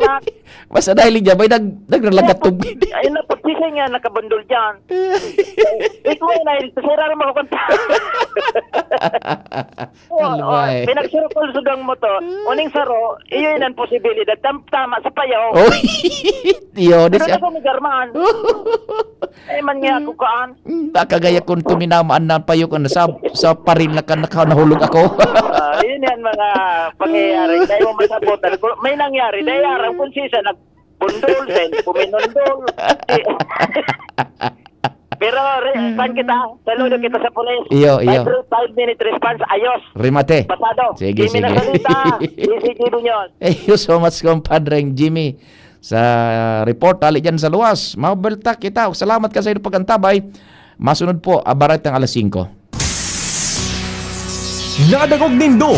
Basta dahil niya, may nag, nagralagat tubig. Ayun na, pag siya nga nakabundol dyan. Ikaw ay nahiling, sa ilarom ako kan truck. Oo, Ano ba eh? Pinagsirukol sugang mo to. Uning saro, iyo yun ang posibilidad. Tam, tama, sa payaw. Oh, yun, Pero siya. na kung garman. Ay, man nga ako kaan. Hmm, nakagaya kung tuminamaan na payo ko na sa, sa paril na ka, naka, nahulog ako. Ah, yun yan mga pangyayari. Kaya mo masabot. May nangyari. Dahil aram kung sisa nagbundol, then puminundol. Pero re, saan kita? Saludo kita sa pulis. Iyo, iyo. Five, five minute response. Ayos. Remate. Pasado. Sige, Jimmy sige. Nasalita. J C G Buñoz. Thank you so much, compadreng Jimmy, sa report. Hali dyan sa luwas. Mabelta kita. Salamat ka sa iyong pag-antabay. Masunod po, abarat ng alas singko. Nadangog nindo